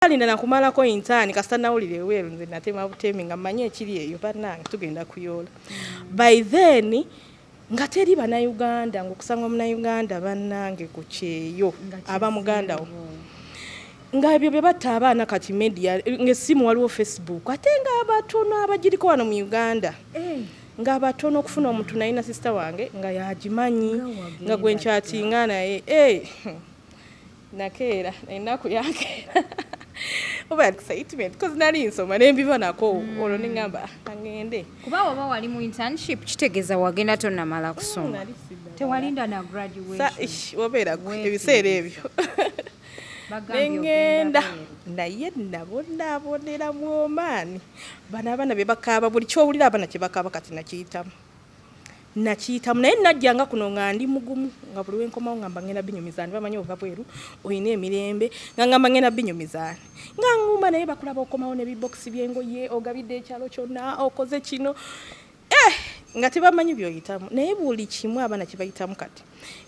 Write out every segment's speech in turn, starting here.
Alinda nakumalako intern, kasita nawulira eweeru nze natema butemi nga mmanyi ekiri eyo, bannange tugenda kuyoola. By then nga teri Bannayuganda, ngaokusanga Omunnayuganda, bannange, ku kyeyo aba muganda wo, nga ebyo bye batta abaana. Kati media ngaessimu, waliwo Facebook, ate nga abatono abagiriko wano mu Uganda, nga abatono okufuna omuntu. Nalina sister wange nga yagimanyi, nga gwe nkyatinga naye. Eh, nakeera ennaku yakeera oba excitement, cause nali nsoma nembiva nako olwo neŋŋamba, "Ah, angende." Kuba waba wali mu internship, kitegeeza wagenda tonnamala kusoma. Nali siddala. Tewalinda na graduation. Ish, wabeera ebiseera ebyo. Bagambye neŋŋenda ogenda bweru. Naye nabonaabonera mu Omaani. Bano abaana be bakaaba, buli kyowulira abaana kye bakaaba kati nakiyitamu, nakiyitamu. Naye najjanga kuno nga ndi mugumu, nga buli wenkomawo ngamba ngenda binyumizaani. Bamanyi ova bweru olina emirembe, nga ngamba ngenda binyumizaani, nga nguma. Naye bakulaba okomawo nebibokisi byengoye, ogabidde ekyalo kyonna, okoze kino, eh, nga tebamanyi byoyitamu. Naye buli kimu abaana kyebayitamu kati,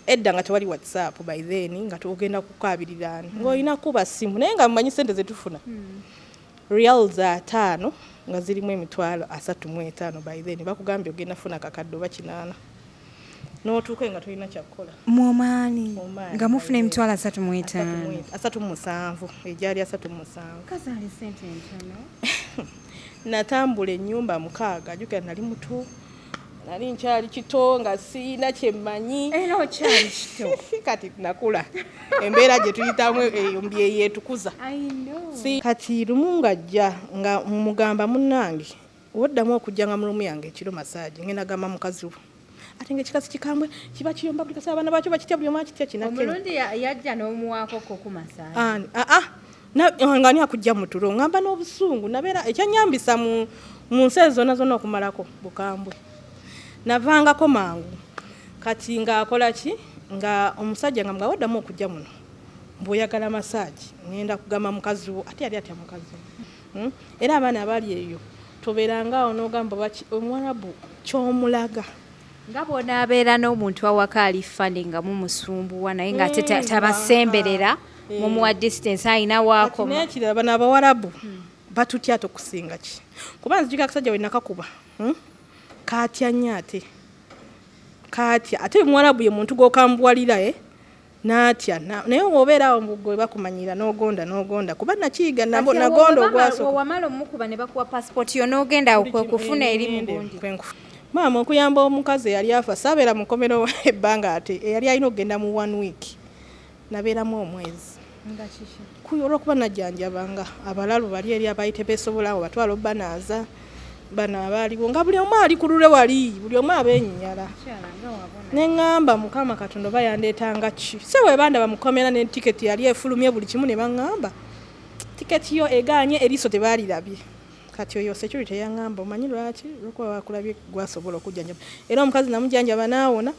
edda nga tewali WhatsApp by then, nga togenda kukaabiriraani ng'olina kuba simu. Naye nga mumanyi sente zetufuna, riyals 50 nga zirimu 350,000 by then. Bakugambye ogenda funa kakadde oba 800, n'otuuke nga tolina kyakukola. Mu Omaani? Omaani, nga mufuna by then. 350,000? 37, egyali 37. Kazaali sente ntono. Natambula ennyumba 6. Jjukira nali muto, nali nkyali kito, nga siina kyemmanyi. Era okyali kito. Kati nakula, embeera gye tuyitamu eyo mbyeyeetukuza. I know. Si kati lumu ng'ajja nga mugamba, "Munnange, woddamu okujjanga mu room yange ekiro massage, ngenda gamba mukazi wo." Ate ngaekikazi kikambwe, kiba kiyomba buli kaseera, abaana bakyo bakitya, buli omu akitya kinakenya. Omulundi yajja n'omuwaako ku massage? Ani? Aa, nga ani akujja mu tulo? Ngamba n'obusungu nabeera ekyanyambisa mu nsi ezo zonna zonna okumalako bukambwe, navangako mangu. Kati ng'akola ki, nga omusajja nga mugawoddamu okujja muno mbw'oyagala massage, ngenda kugamba mukazi wo. Ate yali atya mukazi wo? Era abaana abali eyo, tobeerangaawo n'ogamba baki omuwarabu ky'omulaga. Nga bw'onaabeera n'omuntu awaka ali funny nga mumusumbuwa, naye nga ate tabasemberera, mumuwa distance, ayina Kati waakoma. N'ekirala, bano abawarabu batutya ate okusinga ki, kuba nzijukira akasajja we nakakuba, Kaatya nnyo, ate kaatya. Ate omuwarabu ye muntu gw'okambuwalira, eh? N'atya. Naye bw'obeera awo gwe bakumanyira n'ogonda n'ogonda, kuba nakiyiga Kati awo nagonda ogwasooka. Wewamala omukuba ne bakuwa passport yo n'ogenda awo kwe kufuna eri mu gundi. Maama, okuyamba omukazi eyali afa, saabeera mukomero ebbanga, ate eyali alina okugenda mu one week nabeeramu omwezi. Nga kiki? Olwokuba najjanjabanga abalalu bali eri abaali tebeesobola, awo batwala obbanaaza bano abaaliwo, nga buli omu ali ku lulwe wali, buli omu abeenyinyala. Mukyala, nga wabona. Ne ŋŋamba, Mukama Katonda, oba yandeetanga ki? Se bwe bandaba mukomera ne tiketi yali efulumye buli kimu, ne baŋŋamba tiketi yo egaanye, eriiso tebaalirabye. Kati oyo security yaŋŋamba, "Omanyi lwaki? Lwokuba bakulabye gwasobola okujjanjaba." Era omukazi namujjanjaba n'awona,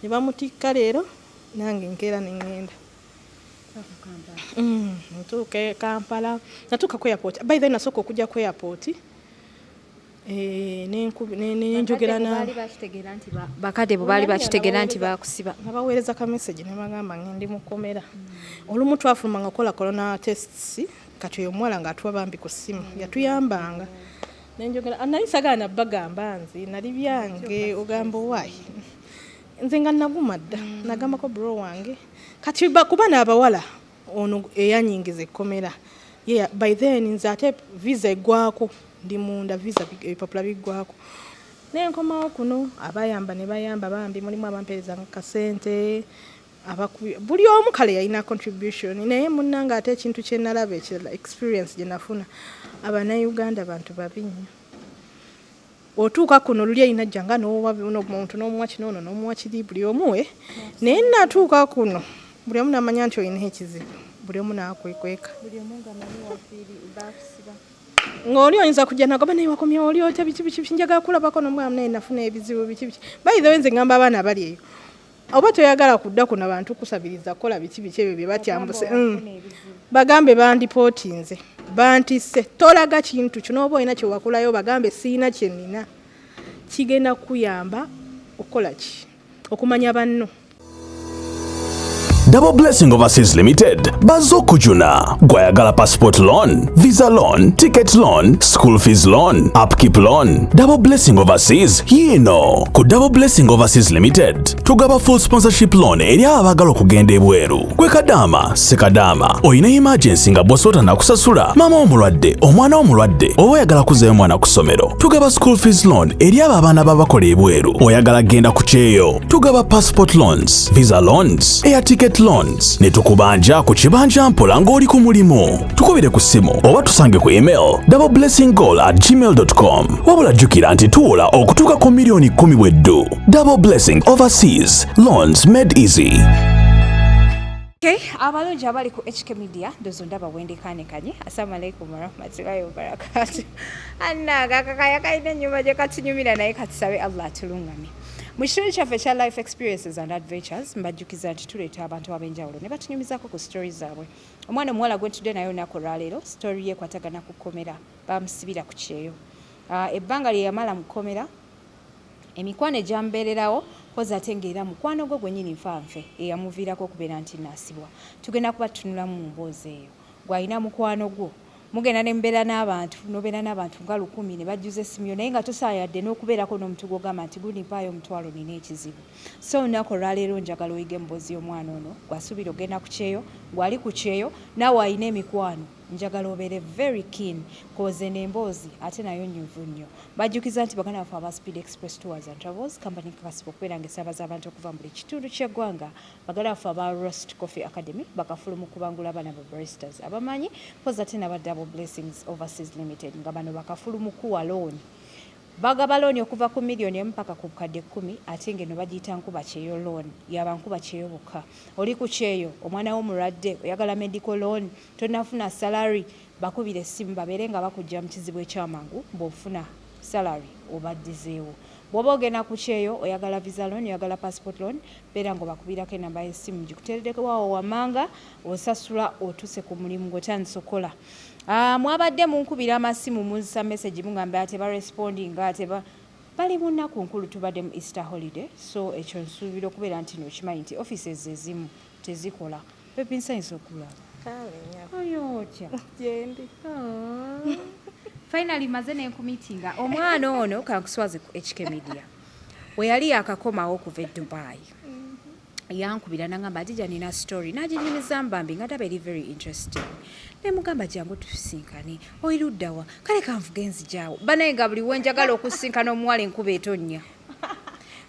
ne bamutikka. Leero nange nkeera ne ŋŋenda. Ntuuka e Kampala, natuuka ku airport. By then nasooka okujja ku airport, nenjogera na Baali bakitegeera nti bakadde bo baali bakitegeera nti bakusiba? Nabaweereza ka message ne bagamba ngende mukomera. Olumu twafuluma nga kola corona tests. Kati oyo omuwala ng'atuwa bambi ku ssimu, yatuyambanga nenjogera. Ah, nali sagala nabagamba nze nali byange, ogamba owaayi nze nga naguma dda. Nagambako bro wange. Kati kuba n'abawala ono eyanyingiza ekkomera. Yeah, by then nze ate visa eggwako, ndi munda visa, ebipapula biggwako, nenkomawo kuno. Abayamba ne bayamba bambi, mulimu abampeereza kasente, buli omu kale yalina contribution. Naye munnange, ate ekintu kye nalaba ekirala, experience gye nafuna, Abannayuganda bantu babi nnyo. Otuuka kuno luli erina jjanga n'owa omuntu n'omuwa kino, ono n'omuwa kiri, buli omu we. Naye natuuka kuno, buli omu n'amanya nti olina ekizibu, buli omu n'akwekweka. Buli omu nga manyi wafiiri bakusiba. Ng'oli oyinza kujja nagoba, "Naye wakomyewo oli otya? Biki biki biki, njagala kulabako nomwana." Naye nafuna ebizibu biki biki. By the way, nze ngamba abaana abali eyo, oba toyagala kudda kuno bantu kusabiriza kukola biki biki ebyo bye batyambuse. Bagambe bandipootinze, bantisse, tolaga kintu kyo n'oba olina kyewakolayo, bagambe siina kye nnina. Kigenda kukuyamba okukola ki? Okumanya banno. Double Blessing Overseas Limited bazze okujuna. Gwayagala passport loan, visa loan, ticket loan, school fees loan, upkeep loan. Double Blessing Overseas yiino. Ku Double Blessing Overseas Limited tugaba full sponsorship loan eri abo abaagala okugenda ebweru. Gwe kadaama, sekadaama, olina emergency nga boss nakusasula, maama omulwadde, omwana omulwadde, oba oyagala kuzzayo mwana ku ssomero. Tugaba school fees loan eri abo abaana babakola ebweru. Oyagala genda ku kyeyo, tugaba passport loans, visa loans, air ticket loans, ne tukubanja ku kibanja mpola ng'oli ku mulimu. Tukubire ku ssimu oba tusange ku email doubleblessinggoal@gmail.com. Wabula jjukira nti tuwola okutuuka ku miliyoni 10 bweddu. Double Blessing Overseas, loans made easy. Okay, abalungi abali ku HK Media, ndozo ndaba wendekanekanye. Assalamu alaikum warahmatullahi wabarakatuh. Annaga akakaya kalina ennyumba gye katunyumira, naye katusabe Allah atulungamye. Mu kitundu kyaffe ekya Life Experiences and Adventures, mbajjukiza nti tuleeta abantu ab'enjawulo ne batunyumizaako ku story zaabwe. Omwana omuwala gwe ntudde naye olunaku olwaleero, story ye ekwatagana ku kkomera. Bamusibira ku kyeyo. Ebbanga lye yamala mu kkomera, emikwano egyamubeererawo, kozi ate ng'era mukwano gwe gwennyini nfanfe eyamuviirako okubeera nti naasibwa. Tugenda kuba tutunulamu mu mboozi eyo. Gw'alina mukwano gwo, mugenda ne mubeera n'abantu, n'obeera n'abantu nga 1000 ne bajjuza essimu yo, naye nga tosaayadde n'okubeerako n'omuntu gw'ogamba nti gundi mpaayo omutwalo, nina ekizibu. So olunaku olwaleero njagala oyige emboozi y'omwana ono gw'asuubira ogenda ku kyeyo, gw'ali ku kyeyo, naawe alina emikwano, njagala obeere very keen, 'cause eno emboozi ate nayo nyuvu nnyo. Bajjukiza nti baganda baffe aba Speed Express Tours and Travels Company kakasiba okubeera nga esaabaza abantu okuva mu buli kitundu ky'eggwanga. Baganda baffe aba Rost Coffee Academy bakafulu mu kubangula abaana ba baristas abamanyi, poza ate n'aba Double Blessings Overseas Limited nga bano bakafulu mu kuwa loan. Bagaba looni okuva ku miliyoni 1 paka ku bukadde 10, ate ng'eno bagiyita nkuba kyeyo loan, yaba nkuba kyeyo bokka. Oli ku kyeyo, omwana wo mulwadde, oyagala medical loan, tonafuna salary, bakubira essimu babeere nga bakujja mu kizibu ekyamangu. Bw'ofuna salary obaddizeewo. Bw'oba ogenda ku kyeyo, oyagala visa loan, oyagala passport loan, beera ng'obakubirako enamba y'essimu gikuteereddeko waawo wammanga, osasula otuuse ku mulimu ng'otandise okukola. Mwabadde munkubira amasimu, munzisa message, mugamba ate barespondinga ate bali mu nnaku nkulu, tubadde mu Easter holiday, so ekyo nsuubira okubeera nti nokimanyi nti offices ezimu tezikola. Baby, nsanyusa okulaba. Oyo otya? Gyendi. Finally maze nenkumitinga. Omwana ono kankuswaze ku HK Media, we yali yakakomawo okuva e Dubai, yankubira nangamba, "Adija, nina story." Naginyumiza mbambi nga ndaba eri very interesting, nemugamba, "Jangu tusinkane, oiruddawa?" "Kale kanvuge nzijaawo." Banaye nga buli wenjagala okusinkana omuwala enkuba etonnya,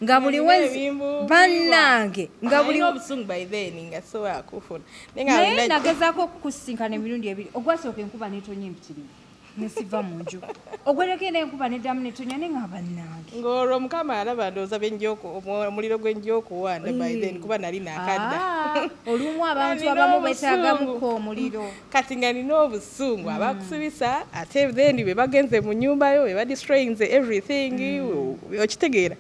nga buli wenzi bannange nga buli obusungu by then nga sobola kufuna. Naye nagezaako okukusinkana emirundi ebiri. Ogwasooka enkuba netonya empitirivu nesiva mu nju, ogwerekenda enkuba neddamu netonya, naye nga bannange. Ng'olwo Mukama alaba ndowooza omuliro gwenjja okuwanda by then, kuba nali nakadda. Ah, olumu abantu Nina abamu obusungu. beetaagamuko omuliro. Kati nga nina obusungu, abakusibisa ate then be bagenze mu nyumba yo, be badestroyinze everything, okitegeera?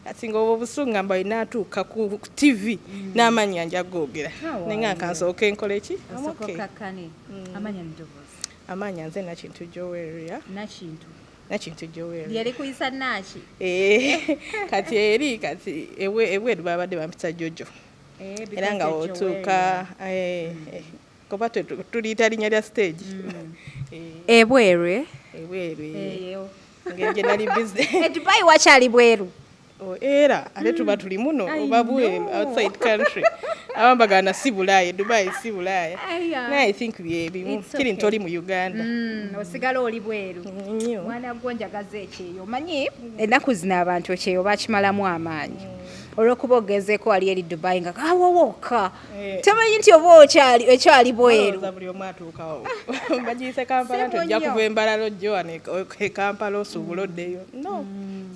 Kati nga obwo obusungu nga mba naatuuka ku TV n'amannya nja googera, naye nga kansooke nkole ki? I'm Osooka okay. okakkane. Amanya n'eddoboozi. Amanya nze Nakintu Joweria. Nakintu. Nakintu Joweria. Lyeri kuyisa Naki? Eh, kati eri kati ebweru babadde bampita Jojo, era nga wotuuka kuba tuliyita linnya lya stage. Ebweru, eh? Ebweru, ngeri gye nali busy. E Dubai wakyali bweru. Oh, era ate tuba tuli muno oba bweru, outside country. Abamu bagamba si Bulaaya, Dubai si Bulaaya, naye I think byebimu, kiri nti oli mu Uganda. Osigala oli bweru. Nnyo. Mwana gwo njagaza ekyeyo. Omanyi ennaku zino abantu ekyeyo bakimalamu amaanyi olw'okuba ogezeeko wali eri Dubai nga awowoka, tomanyi nti oba okyali bweru. Balowooza buli omu atuukawo, bagiyise Kampala nti Sebo ojja nnyo. kuva embalala ojje wano e Kampala osuubula oddeyo. No,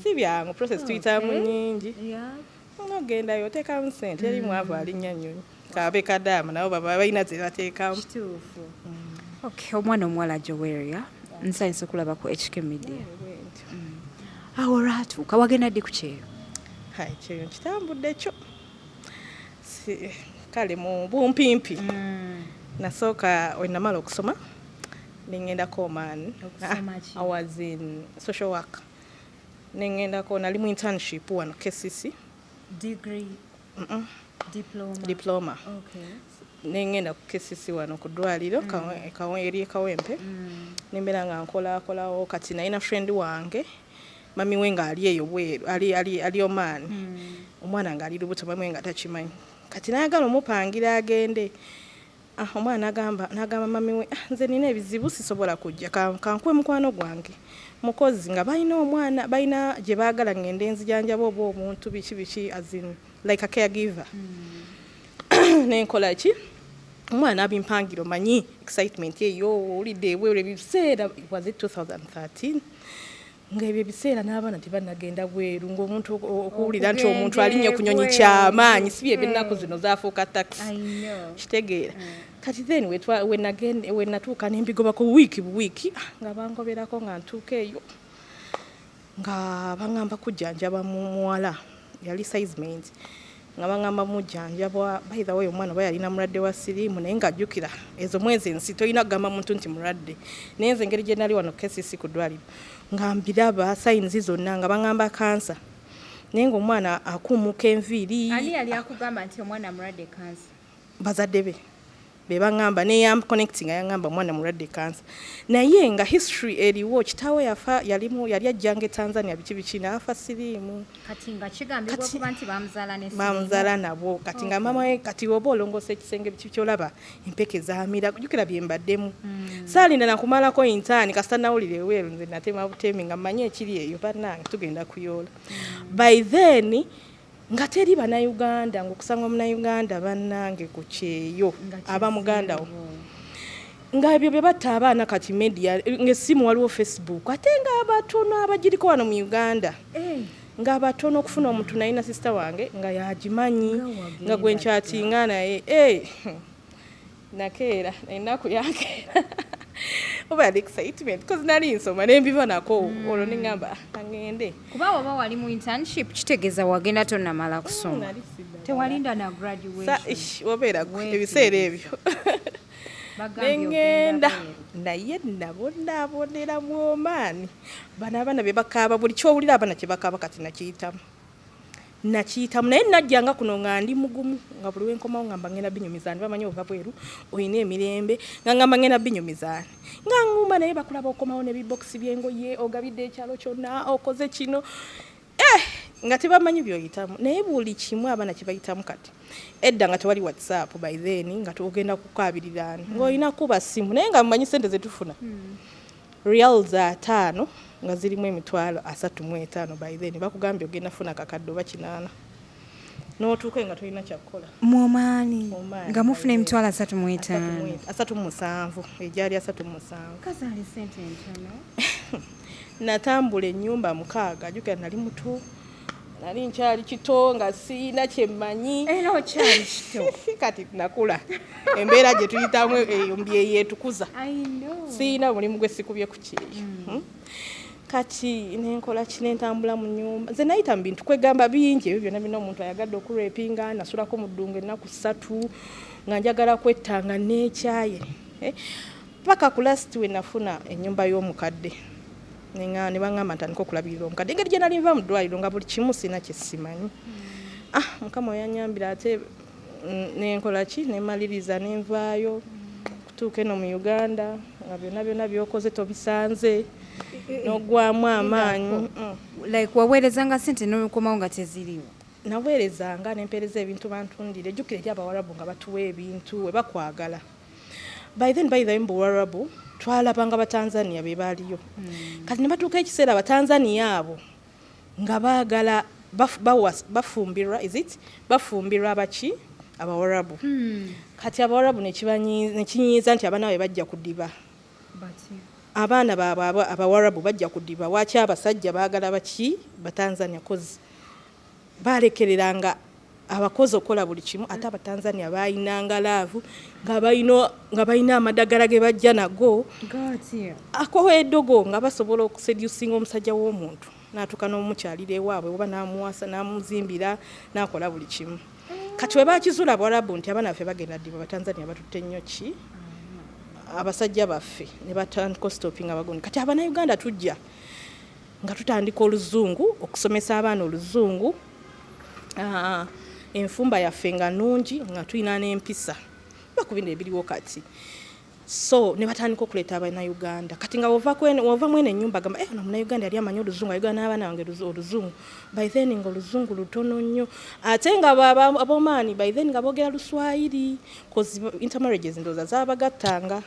si byangu, process tuyitamu nnyingi. Nogendayo oteekamu sente, eri mwavu alinnya nnyonyi kabe kadaama, nabo baba balina ze bateekamu. Kituufu. Okay, omwana omuwala Joweria, nsanyusa okulaba ku HK Media. Awo olwatuuka wagenda ddi ku kyeyo? Hai, kyeyo nkitambudde kyo. Kale mu bumpimpi, nasooka we namala okusoma neŋŋendako Oman. Okusoma ki? I was in social work, neŋŋendako, nali mu internship wano KCC. Degree? Diploma. Nengenda ku KCC wano ku ddwaliro eri e Kawempe. Nembeera nga nkolakolawo. Kati nalina friend wange, mami we ng'ali eyo bweru, ali Oman. Omwana ng'ali lubuto, mami we nga takimanyi. Kati nayagala omupangira agende. Ah, omwana nagamba mami we, "Ah, nze nina ebizibu, sisobola kujja, kankuwe mukwano gwange mukozi." Nga balina omwana, balina gye baagala ngende nzijanjaba oba omuntu biki biki, as in like a caregiver. Nenkola ki, omwana abimpangira, omanyi excitement eyo, owulidde ebweru ebiseera, was it 2013, nga ebyo ebiseera n'abaana tebannagenda bweru, ng'omuntu okuwulira nti omuntu alinnye ku nyonyi kyamaanyi, si bye ebyennaku zino zafuuka taxi. Kitegeera? Kati then wenatuuka nembigobako wiiki buwiiki, ah, nga bangoberako nga ntuuka eyo nga baŋŋamba kujjanjaba mu muwala yali sizement, nga baŋŋamba mujjanjabwa. By the way, omwana oba yalina mulwadde wa siriimu, naye ng'ajjukira ezo mwezi ensi tolina kugamba muntu nti mulwadde, naye nze engeri gye nali wano KCC ku ddwaliro nga mbiraba signs zonna, nga baŋŋamba kansa, naye ng'omwana akuumuka enviiri. Ani yali akugamba nti omwana mulwadde kansa? Bazadde be be baŋŋamba, neyam connecting nga yaŋŋamba omwana mulwadde kansa, naye nga history eriwo, kitaawe yafa, yalimu, yali ajjanga e Tanzania biki biki, n'afa siriimu. Kati nga kigambibwa okuba nti bamuzaala ne siriimu. Bamuzaala nabwo. Kati nga mama we, kati oba olongoosa ekisenge biki, kyolaba empeke zamira, jjukira bye mbaddemu. Saalinda nakumalako intern, kasita nawulira eweeru nze natema butemi nga mmanyi ekiri eyo, bannange tugenda kuyoola. By then nga teri bannayuganda, ng'okusanga omunnayuganda bannange ku kyeyo Nga aba muganda wo. kizibu. Nga ebyo bye batta abaana kati media, ng'essimu waliwo Facebook, ate ng'abatono abagiriko wano mu Uganda, Eh, ng'abatono okufuna omuntu. Nalina sister wange nga yagimanyi, Nga wagenda nga gwe nkyatinga naye. Eh, nakeera ennaku yakeera oba yali excitement, cause nali nsoma nembiva nako olwo neŋŋamba, "Ah, aŋŋende." Kuba woba wali mu internship, kitegeeza wagenda tonnamala kusoma. Nali siddala. Tewalinda na graduation. Ish, wabeera gwe, ebiseera ebyo Bagambye neŋŋenda. ogenda bweru. Naye nabonaabonera mu Omaani. Bano abaana be bakaaba, buli kyowulira abaana kye bakaaba kati nakiyitamu, naye najjanga kuno nga ndi mugumu, nga buli wenkomawo ngamba ngenda binyumizaani, bamanyi ova bweru olina emirembe, nga ngamba ngenda binyumizaani, nga nguma, naye bakulaba okomawo n'ebibokisi by'engoye, ogabidde ekyalo kyonna, okoze kino, eh, nga tebamanyi byoyitamu. Naye buli kimu abaana kye bayitamu kati, edda nga tewali WhatsApp by then, nga togenda kukabirirani, ng'olina kuba simu, naye nga mumanyi sente zetufuna, riyals 50 nga zirimu 350,000 by then, bakugambye ogenda funa kakadde oba 800, n'otuuka nga tolina kyakukola. Mu Omaani? Omaani, Nga mufuna by then. 350,000? 37, egyali 37. Kazaali sente ntono. Natambula ennyumba 6. Jjukira nali muto, nali nkyali kito, nga siina kyemmanyi. Era okyali kito. Kati nakula, embeera gye tuyitamu eyo mbyeyeetukuza. I know. Siina mulimu gwe sikubye ku kyeyo. Kati nenkola ki, nentambula mu nyumba, nze nayita mu bintu kwegamba bingi ebyo byonna byonna omuntu ayagadde okurepinga. Nasulako mu ddungu ennaku 3 nga njagala kwetta, nga neekyaye. Eh, paka ku last we nafuna ennyumba y'omukadde, ne baŋŋamba ntandika okulabirira omukadde, engeri gye nali nva mu ddwaliro nga buli kimu sina kye simanyi. Ah, Mukama yanyambira ate, nenkola ki, nemaliriza, nenvaayo kutuuka eno mu Uganda nga byonna byonna byokoze tobisanze, n'ogwamu amaanyi. Like waweerezanga sente n'okomawo nga teziriwo? Naweerezanga, nempeereza ebintu bantundire. Ejjukira eri Abawarabu nga batuwa ebintu we bakwagala. By then, by the way, mu Buwarabu twalabanga Batanzania be baaliyo. Kati ne batuuka ekiseera Abatanzania abo nga baagala bafumbirwa, is it bafumbirwa abaki, Abawarabu. Kati Abawarabu nekinyiiza nti abaana babe bajja kudiba, abaana baabwe Abawarabu bajja kudiba. Waki abasajja baagala baki, Batanzania? Cause balekereranga abakozi okukola buli kimu, ate Abatanzania bayinanga love, nga balina amadagala ge bajja nago akowa eddogo, nga basobola okuseducinga omusajja w'omuntu n'atuuka n'omukyalira ewaabwe oba n'amuwasa n'amuzimbira n'akola buli kimu. Kati we bakizuula Abawarabu nti abaana baffe bagenda ddiba, Batanzania batutte nnyo ki abasajja baffe, ne batandika ostopinga abagundi. Kati Abannayuganda tujja nga tutandika oluzungu, okusomesa abaana oluzungu. Ah, Enfumba yaffe nga nnungi, nga tulina n'empisa ba ku bino ebiriwo kati. So ne batandika okuleeta Abannayuganda. Kati nga wova mwene ennyumba gamba, "Eh, ono Munnayuganda yali amanyi Oluzungu, ayogera n'abaana bange Oluzungu." By then nga Oluzungu lutono nnyo, ate nga Abomaani by then nga boogera Luswayiri, 'cause intermarriages ndowooza zaabagattanga.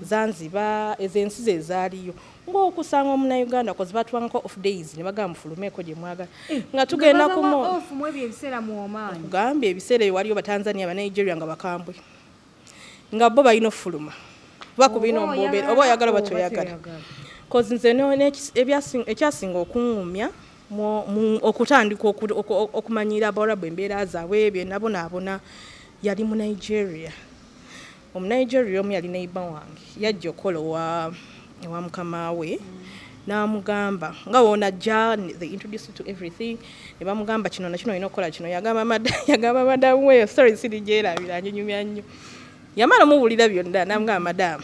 Zanzibar, ezo ensi ze zaaliyo, ng'okusanga Omunnayuganda, 'cause batuwangako off days ne bagamba, "Mufulumeeko gye mwagala," nga tugenda Nga ku babawa mall. off mu ebyo ebiseera mu Oman. Kugambye, ebiseera ebyo waliyo Batanzania, Abanigeria nga bakambwe, nga bo balina ofuluma oba ku bino Oba mbobeera oyagala oba oyagala oba oba toyagala. toyagala. 'Cause nze ekyasinga okuŋŋumya okutandika okumanyiira Abawarabu, embeera zaabwe, ebyo nabonaabona, yali mu Nigeria. Omunigeria omu yali neighbor wange, yajja okukola ewa mukama we, n'amugamba nga woonajja, they introduced you to everything, ne bamugamba kino na kino olina okukola kino. Yagamba madamu weeyo, story sirigyerabira, njinyumya nnyo. Yamala omubuulira byonna, n'amugamba, "Madamu,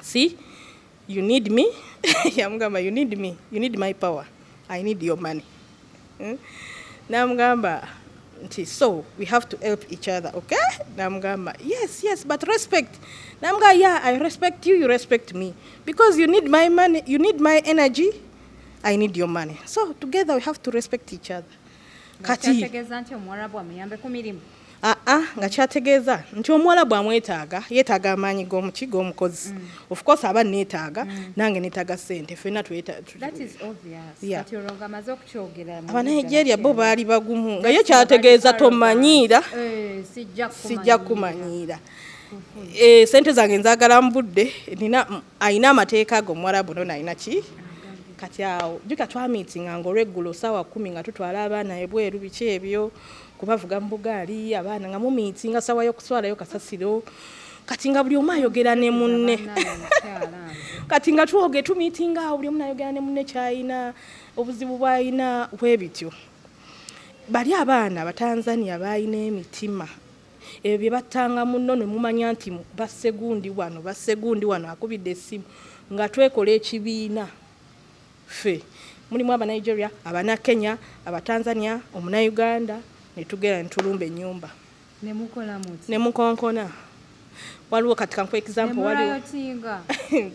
see, you need me." Yamugamba, "You need me, you need my power, I need your money." N'amugamba nti, "So we have to help each other, okay?" N'amugamba, Yes, but respect." N'amugamba, "Yeah, I respect you, you respect me, because you need my money, you need my energy, I need your money, so together we have to respect each other." Kati Kyategeeza nti Omuwarabu amuyambe ku mirimu. Aa, nga kyategeeza nti omuwalabu amwetaaga, yeetaaga amaanyi g'omuki, g'omukozi. Of course aba neetaaga, nange neetaaga ssente, ffenna That is obvious. Yeah. Kati olwo nga amaze okukyogera mu Abanigeria bo baali bagumu, nga ye That's kyategeeza bali tomanyiira. Eh, sijja Sijja kumanyiira. kumanyiira. Eh, sente zange nzaagala mu budde nina. Ayina amateeka ago omuwarabu nono alina ki. Kati awo jjuka twamiitinga nga olweggulo 10:00, nga tutwala abaana ebweru, biki ebyo, kubavuga mu bugaali abaana, nga mumiitinga sawa y'okuswalayo kasasiro. Kati nga buli omu ayogera ne munne. Bannange, mukyala nze. Kati nga twoge tumiitinga awo, buli omu nayogera ne munne kyayina, obuzibu bw'ayina, bwe bityo. Bali abaana Abatanzania baalina emitima, ebyo bye battanga munno ne mumanya nti bassegundi wano, bassegundi wano akubidde essimu, nga twekola ekibiina ffe mulimu Abanigeria, Abanakenya, Abatanzania, Omunauganda, ne tugenda ne tulumba ennyumba. Ne mukola muti? Ne mukonkona. Waliwo, kati kankuwa example, waliwo Nemurayotinga.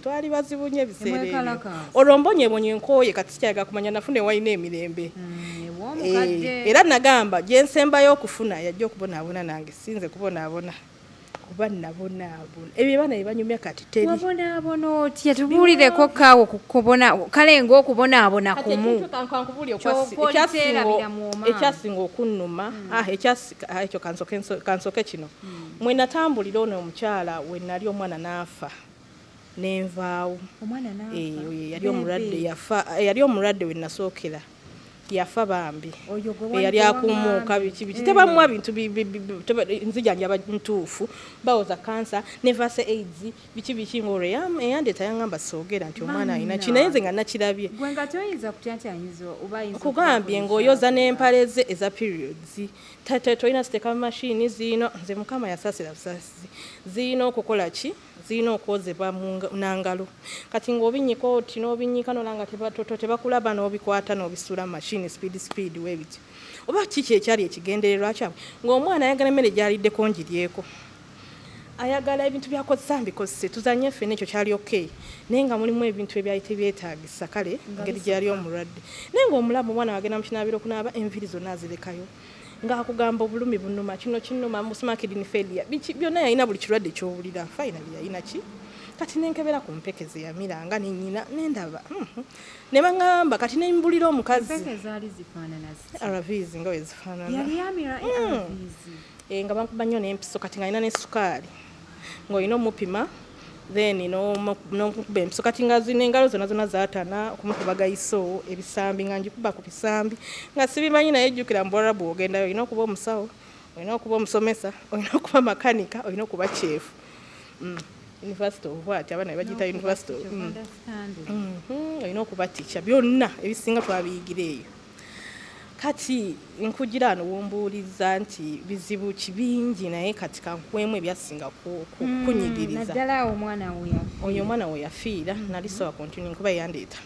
Twali bazibu nnyo ebiseera ebyo. Nemwekalakaasa. Olwo mbonyebonye, nkooye, kati sikyayaga kumanya, nafuna ewalina emirembe. Ew'omukadde. Eh, era nagamba gye nsembayo okufuna yajja okubonaabona nange, sinze kubonaabona, kuba nabonaabona ebyo abaana bye banyumya kati teri. Wabonaabona otya? Tubuulireko kaawo ku kubona kale ng'okubonaabona Kati kumu. ekintu kankubuulire Ky'oba oliteerabira mu Oman. Ekyasinga okunnuma, ekyo kansooke kino mwe natambulira ono omukyala we nali, omwana n'afa nenvaawo. Omwana n'afa? Eh, oyo yali Bebe. omulwadde, yafa. Yali omulwadde we nasookera, yafa bambi. Oyo gwe wali Eyali gwe akumuuka wagambye. biki biki, tebamuwa bintu nzijanjaba ntuufu, bawoza kansa nevase AIDS biki biki, ngaolwo eyandeeta yaŋŋamba soogera nti omwana alina ki, naye nze nga nakirabye. Gwe nga toyinza kutya nti ayinza oba ayinza Kugambye okuba ng'oyoza n'empale ze eza periods, tolina ziteeka mu mashini ziino. Nze Mukama yasaasira busaasizi, ziyina okukola ki, zirina okwozebwa nangalo. Kati ng'obinyika oti n'obinyika nolanga tebakulaba, n'obikwata n'obisuula mu mashini speed speed weebityo. Oba kiki ekyali ekigendererwa kyabwe, ng'omwana ayagala emmere gy'aliddeko ngiryeko, ayagala ebintu byakozesa mbikozese, tuzanye ffenna, ekyo kyali okay. Naye nga mulimu ebintu ebyali tebyetaagisa, kale engeri gyeyali omulwadde. Naye ng'omulaba omwana wagenda mu kinaabiro okunaaba, enviiri zonna azirekayo, ng'akugamba obulumi bunuma, kino kinuma, musima kidney failure, biki byonna, yalina buli kirwadde ky'owulira. Finally yalina ki. Kati nenkebera ku mpeke ze yamiranga nenyina nendaba, Ne baŋŋamba, kati nembulira omukazi. Empeke zaali zifaanana ziti? ARVs nga bwe zifaanana. Yali yamira ARVs? Eh, nga bankuba nnyo n'empiso. Kati nga alina ne sukaali, ng'olina omupima, then n'omukuba empiso. Kati nga zino engalo zonna zonna zaatana okumukuba gayiso ebisambi, nga ngikuba ku bisambi nga sibimanyi. Naye jjukira mu Buwarabu ogendayo olina okuba omusawo, olina okuba omusomesa, olina okuba makanika, olina okuba chef. University of what, abaana bagiyita university of. Olina okuba teacher, byonna ebisinga twabiyigira eyo. Kati nkugira ano wombuuliza nti bizibu ki bingi, naye kati kankuweemu ebyasinga kunyigiriza. Naddala awo omwana we yafiira. Oyo omwana we yafiira, nali sowa continuing kuba yandeeta.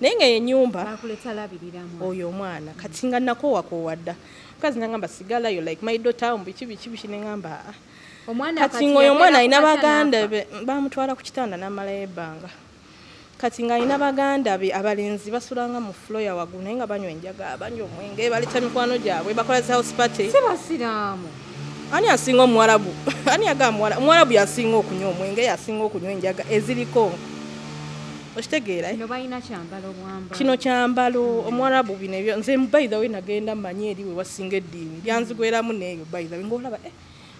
Naye nga ennyumba Bakuleeta labiriramu. Oyo omwana kati nga nakoowakoowa dda. Mukazi nagamba, "Sigalayo, like my daughter," biki biki biki, neŋamba, "Ah." Omwana Kati ng'oyo omwana alina yabeera ku baganda katya be, bamutwala ku kitanda n'amalayo ebbanga. Kati ng'alina baganda be abalenzi basulanga mu floor ya waggulu, naye nga banywa enjaga, banywa omwenge, baleeta mikwano gyabwe, bakola zi house party. Si basiraamu? Ani asinga omuwarabu? Ani agamba omuwarabu yasinga okunywa omwenge, yasinga okunywa enjaga eziriko, okitegeera, eh? Kino balina kyambalo bwambalo. Kino kyambalo omuwarabu, bino ebyo. Nze by the way nagenda mmanyi eri we wasinga eddiini lyanzigweramu neeyo. By the way, ng'olaba, eh,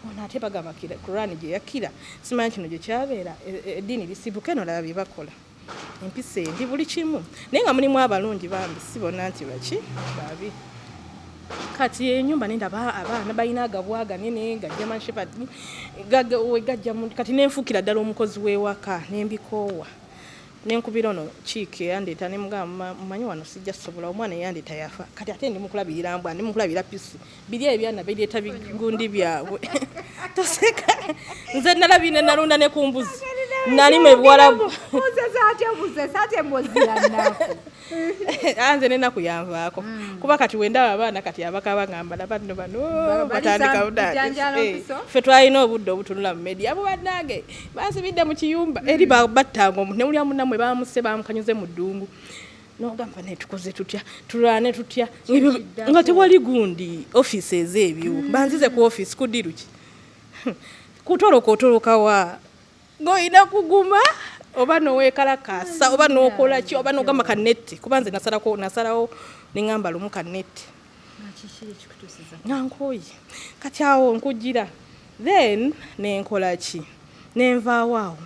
ono ate bagamba Quran gye yakkira, simanyi kino gye kyabeera, eddiini lisibuka eno. Laba bye bakola, empisa embi, buli kimu, naye nga mulimu abalungi bambi, si bonna nti baki babi. Kati enyumba nendaba abaana balina agabwa ganene ga German Shepherd, we gajja kati nenfuukira ddala omukozi w'ewaka, nembikoowa, nenkubira ono kiike eyandeeta, nemugamba, "Mumanyi wano sijja sobola, omwana eyandeeta yafa, kati ate ndi mukulabirira mbwa, ndi mukulabirira pisi biri, ebyana bireeta bigundi byabwe." Toseka, nze nalabye nalunda ne ku mbuzi, nalimu ebuwalabu. Ate ate embozi ya nnaku. Nze nenaku yanvaako, kuba kati wendaba abaana kati abakaba ngamba, laba nno bano batandika bijanjaalo. Mpiso. Ffe twalina obudde obutunula mu media. Abo bannange bansibidde mu kiyumba eri, battanga omuntu, newulira munnamwe bamuse, bamukanyuze mu ddungu, nogamba, naye tukoze tutya, tulwane tutya? Kiddako. Nga tewali gundi offices ebyo, banzize ku office kudiru ki, kutoloka, otolokawa ng'olina kuguma oba noweekalakaasa oba nokola ki oba nogamba kanette, kuba nze nasalako, nasalawo neŋŋamba lumu kanette. Kiki ekikutuusiza? Nga nkooye. Kati awo nkugira, then nenkola ki, nenvaawo awo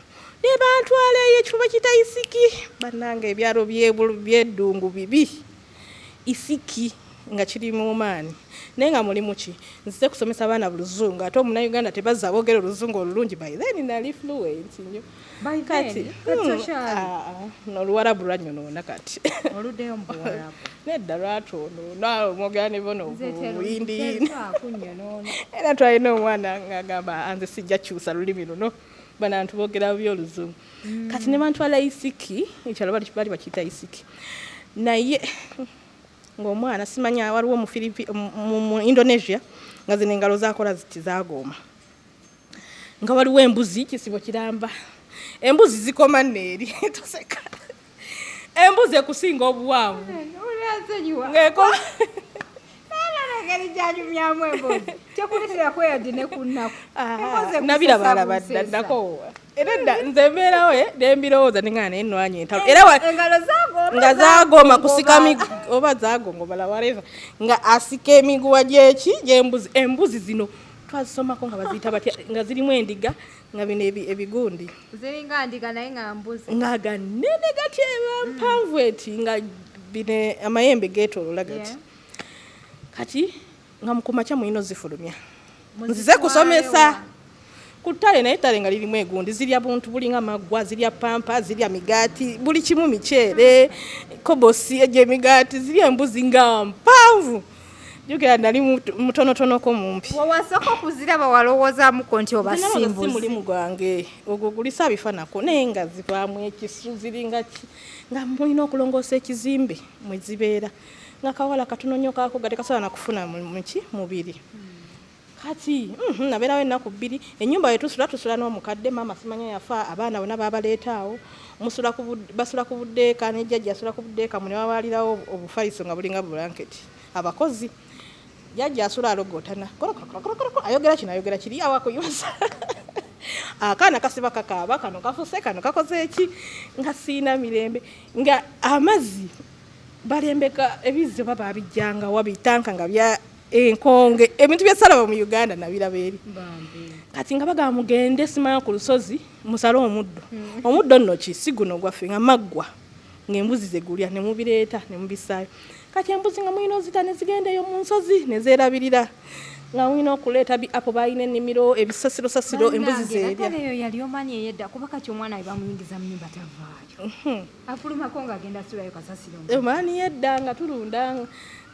ne bantwala eyo ekifo bakiyita Isiki. Bannange, ebyalo by'eddungu bibi. Isiki nga kiri mu maani, naye nga mulimu ki, nzize kusomesa abaana buluzungu, ate omunauganda tebazza boogera oluzungu olulungi. By then nali fluent nnyo. By kati then, kati okyali? Ah, ah, oluwarabu lwannyonoona kati. Oluddeyo mu buwarabu? Nedda, lwatwonoona, omwogera ne bona obuyindiyindi. Akunyonoona. Era twalina omwana ng'agamba, "Nze sijja kyusa lulimi luno, banantu boogera bubi oluzungu." Kati ne bantwala Isiki, ekyalo bali bakiyita Isiki, naye ng'omwana simanya waliwo mu mu Indonesia, nga zino engalo zakola ziti zagooma, nga waliwo embuzi kisibo kiramba, embuzi zikoma nneeri. Toseka, embuzi ekusinga obuwanvu. Olyansonyiwa. Ng'ekoma. Engeri gyanyumyamu emboozi tekuletera kweyadde ne ku nnaku. Emboozi ekusesa Nabiraba dda. busesa. Nakoowa era dda. Nze mbeerawo, nembirowooza neŋŋana, naye nnwanya entalo era Engalo zagooma. Nga zagoma kusika oba zagongobala, whatever, nga asika emiguwa gyeki gyembuzi. Embuzi zino twazisomako nga baziyita batya, nga zirimu endiga, nga bino ebigundi. Ziringa ndiga naye nga mbuzi. Nga ganene gati, eba mpanvu eti, nga bino amayembe geetoolola gati. Kati nga mukumakya mulina ozifulumya, nzize kusomesa ku ttale, naye ettale nga lirimu egundi, zirya buntu bulinga maggwa, zirya pampa, zirya migaati, buli kimu, miceere, kobosi egy'emigaati zirya. Embuzi nga mpanvu, jjukira nali mutonotonoko mumpi. Wewasooka okuziraba walowoozaamuko nti oba Nze nalowooza si simbuzi? mulimu gwange ogwo gulisa abifanako, naye nga zivaamu ekisu, ziringa ki, nga mulina okulongoosa ekizimbe mwe zibeera, nga kawala katono nnyo kako ga tekasobola nakufuna muki mubiri. Kati nabeerawo ennaku 2. Ennyumba we tusula, tusula n'omukadde, maama simanya yafa, abaana bonna babaleeta awo. Musula ku basula ku buddeeka, ne jjajja asula ku buddeeka, mune wawalirawo obufaliso nga bulinga bulanketi. Abakozi, jjajja asula alogootana, kolokolokolokoloko, ayogera kino, ayogera kiri, awakuyusa akaana kasiba kakaaba, kano kafuse, kano kakoze eki, nga siina mirembe. Nga amazzi balembeka ebizzi oba babijjanga wabitanka, nga bya enkonge, ebintu byesalaba mu Uganda nabiraba eri. Kati nga bagamba, "Mugende simanya ku lusozi musale omuddo." Omuddo nno ki, si guno gwaffe, nga maggwa, ng'embuzi zegulya, ne mubireeta ne mubisaayo. Kati embuzi nga mulina ozita ne zigenda eyo mu nsozi ne zeerabirira, nga mulina okuleeta bi apo, balina ennimiro, ebisasirosasiro, embuzi zeerya. Bannange, eyo yali omanyi eyedda, kuba kati omwana we bamuyingiza mu nyumba tavaayo, afulumako ng'agenda asulayo kasasiro. Omaani yedda nga tulunda,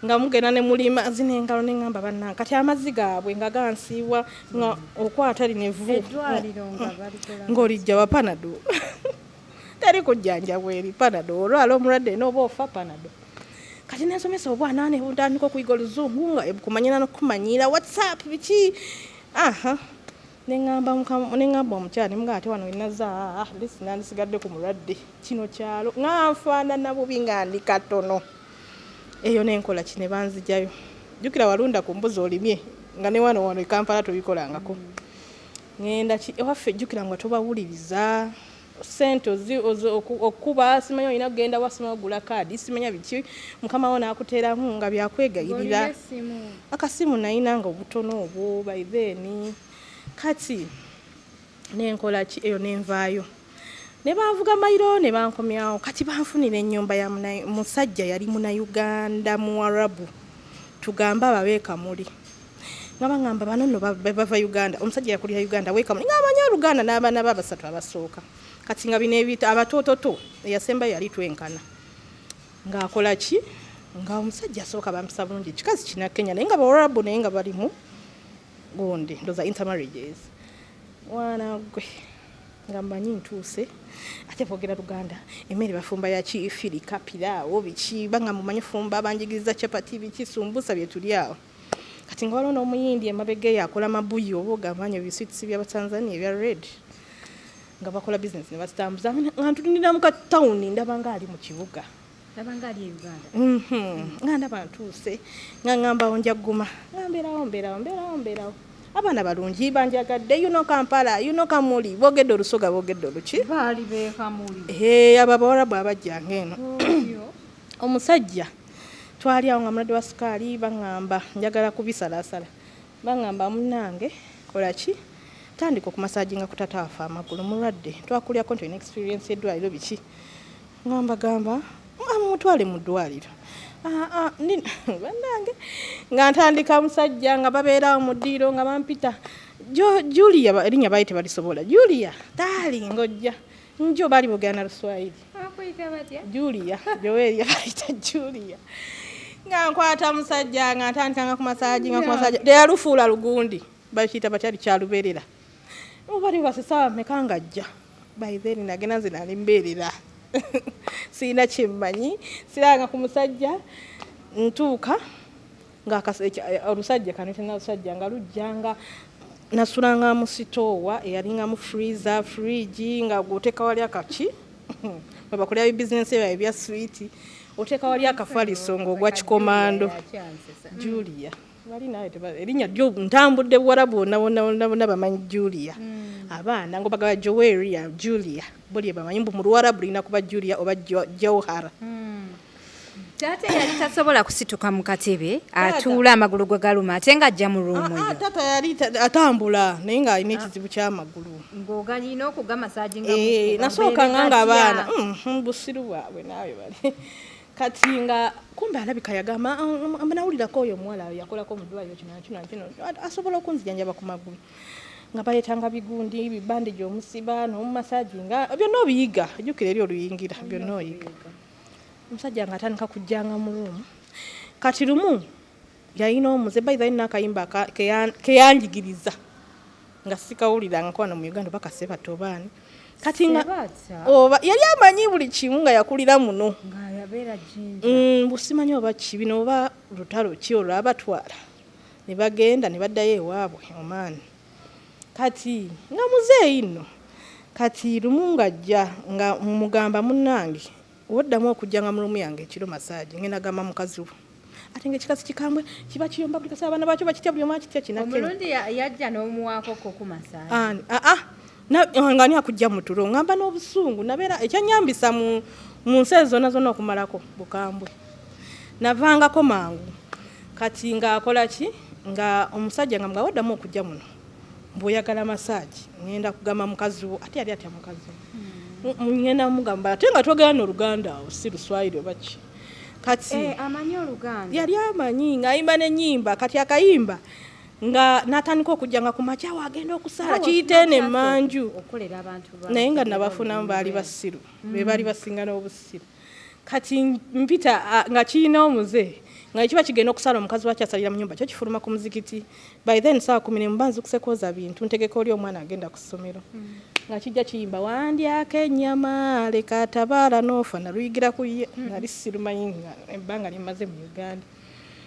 nga mugenda ne mulima zino engalo, neŋŋamba, bannange, kati amazzi gaabwe nga gansiiwa, nga okwata lino evvu. Eddwaliro nga balikola? Ng'olijja wa Panado, teri. Teri kujjanjabwa eri Panado. Olwala omulwadde n'oba ofa, Panado. Kati nensomesa obwana ne butandika okuyiga oluzungu, nga kumanyira n'okukumanyira WhatsApp biki. Aha, neŋŋamba neŋŋamba omukyala, nemugamba ate wano wenaza lesi nandisigadde ku mulwadde. Kino kyalo nga nfaanana bubi, nga ndi katono eyo. Nenkola ki? Ne banzijayo. Jjukira walunda ku mbuzi olimye, nga ne wano wano e Kampala tobikolangako. Ŋŋenda ki ewaffe? Jjukira nga tobawuliriza sente okuba simanyi olina kugenda wa, simanyi ogula kaadi, simanya biki. Mukama wo n'akuteeramu nga byakwegayirira. Akasimu nayina nga obutono obwo by then. Kati nenkola ki eyo? Nenvaayo ne banvuga mayiro ne bankomyawo. Kati banfunira ennyumba ya musajja yali Munauganda Muwarabu, tugambe ababeekamuli, nga baŋŋamba bano nno bava Uganda. Omusajja yakulira Uganda, weekamuli, ng'amanyi Oluganda n'abaana be abasatu abasooka. Kati nga bino ebita abatoototo, eyasembayo yali twenkana. Ng'akola ki? Nga omusajja asooka bampisa bulungi, kikazi kina Kenya, naye nga Bawarabu, naye nga balimu gundi ndoza intermarriages. Mwana gwe, nga mmanyi ntuuse, ate boogera Luganda, emmere bafumba ya Kifirika, piraawo biki, banga mumanyi fumba, banjigiriza chapati biki, sumbusa bye tuli awo. Kati nga waliwo n'Omuyindi emabega eyo akola mabuyu, oba ogamanya ebiswitisi by'Abatanzania ebya red, nga bakola bizinesi ne bazitambuza. Nga ntunulira mu katawuni, ndaba nga ali mu kibuga. Labanga ali e Uganda. Nga ndaba ntuuse, nga ŋŋambawo nja gguma, nga mbeerawo, mbeerawo, mbeerawo, mbeerawo. Abaana balungi, banjagadde. You know Kampala, you know Kamuli, boogedde Olusoga, boogedde oluki. Baali beekamuli? Ee, abo Abawarabu abajjanga eno. Omusajja twali awo nga mulwadde wa sukaali, baŋŋamba njagala kubisalaasala, baŋŋamba munnange kola ki, tandika okumasajinga ku taata waffe amagulu, mulwadde, twakulyako nti olina experience y'eddwaliro biki. Ŋŋamba gamba mutwale mu ddwaliro. Ah, ah, bannange, nga ntandika musajja nga babeerawo mu ddiiro nga bampita Julia, erinnya baali tebalisobola. Julia taali ng'ojja njo, baali boogera na Luswayiri. Bakuyita batya? Julia, Joel yabayita Julia. Nga nkwata musajja, nga ntandikanga ku masaji, nga ku masaji teyalufuula lugundi, bakiyita batyali kyalubeerera, oba libase saawa meka nga ajja. By then nagenda nze nali mbeerera, sirina kyemmanyi, siranga ku musajja. Ntuuka nga olusajja kanetena olusajja nga lujja, nga nasulanga mu sitoowa eyalinga mu freezer, fridge, nga gwoteeka wali akaki mwe bakolera bibizinesi byabwe bya swiiti, oteeka wali akafaliso ng'ogwa kikomando. Julia bali nawe erinnya lyo ntambudde Buwarabu bwonna bwonna bwonna bwonna bamanyi Julia. Abaana ngo bagaba Joweria, Julia, bo lye bamanyi, mbu mu Luwarabu lirina kuba Julia oba Jauhara. Taata yali tasobola kusituka mu katebe, atuula amagulu gwe galuma, ate ng'ajja mu ruumu Ah, ah, yo. Taata yali atambula, naye ng'alina ekizibu ky'amagulu. Ng'ogalina okugamasaginga. Eh, nasooka nga nga abaana busiru bwabwe naawe bali. Kati nga kumbe alabika yagamba, "Ah, nawulirako oyo omuwala yakolako mu ddwaliro kino nakino nakino, asobola okunzijanjaba ku magulu." Nga baleetanga bigundi bibandigi, omusiba n'omumasaji, nga byonna obiyiga. Jjukira eri oluyingira byonna oyiga. Omusajja nga atandika kujjanga mu ruumu. Kati lumu yalina omuze, by the way, n'akayimba keyanjigiriza nga sikawulirangako wano mu Uganda, oba Kasebatta obaani. Kati nga oba yali amanyi buli kimu, nga yakulira muno. Ng'ayabeera Jinja. Busimanyi oba kibino oba lutalo ki olwabatwala ne bagenda ne baddayo ewaabwe Omaani. Kati nga muzeeyi nno, kati lumu ng'ajja, nga mugamba, "Munnange, woddamu okujjanga mu ruumu yange ekiro masaagi, ngenda gamba mukazi wo." Ate nga ekikazi kikambwe, kiba kiyomba buli kaseera, abaana bakyo bakitya, buli omu akitya kinakenya. Omulundi yajja n'omuwaako ko ku masaagi? Ani? Aa, nga ani akujja mu tulo? Ngamba n'obusungu nabeera ekyanyambisa mu nsi ezo zonna zonna okumalako bukambwe, navangako mangu. Kati ng'akola ki? Nga omusajja nga mugamba, "Waddamu okujja muno mbw'oyagala masaagi, ngenda kugamba mukazi wo." Ate yali atya mukazi wo. Ngenda mugamba, ate nga twogera n'Oluganda awo, si Luswayiri oba ki. Kati Eh, amanyi Oluganda? Yali amanyi, ng'ayimba n'ennyimba. Kati akayimba nga n'atandika okujja nga ku makya awo agenda okusaala kiyite eno emmanju. Okukolera abantu. Naye nga nabafunamu baali basiru, be baali basinga n'obusiru. Kati mpita nga kirina omuze, nga kiba kigenda okusala, omukazi wakyo asalira mu nyumba, kyo kifuluma ku muzikiti. By then saawa 11, mba nzukuse kwoza bintu, ntegeka oli omwana agenda ku ssomero. Nga kijja kiyimba wandyako ennyama leka tabaala n'ofa, naluyigira ku ye. Nali sirumanyi nga ebbanga lyemmaze mu Uganda.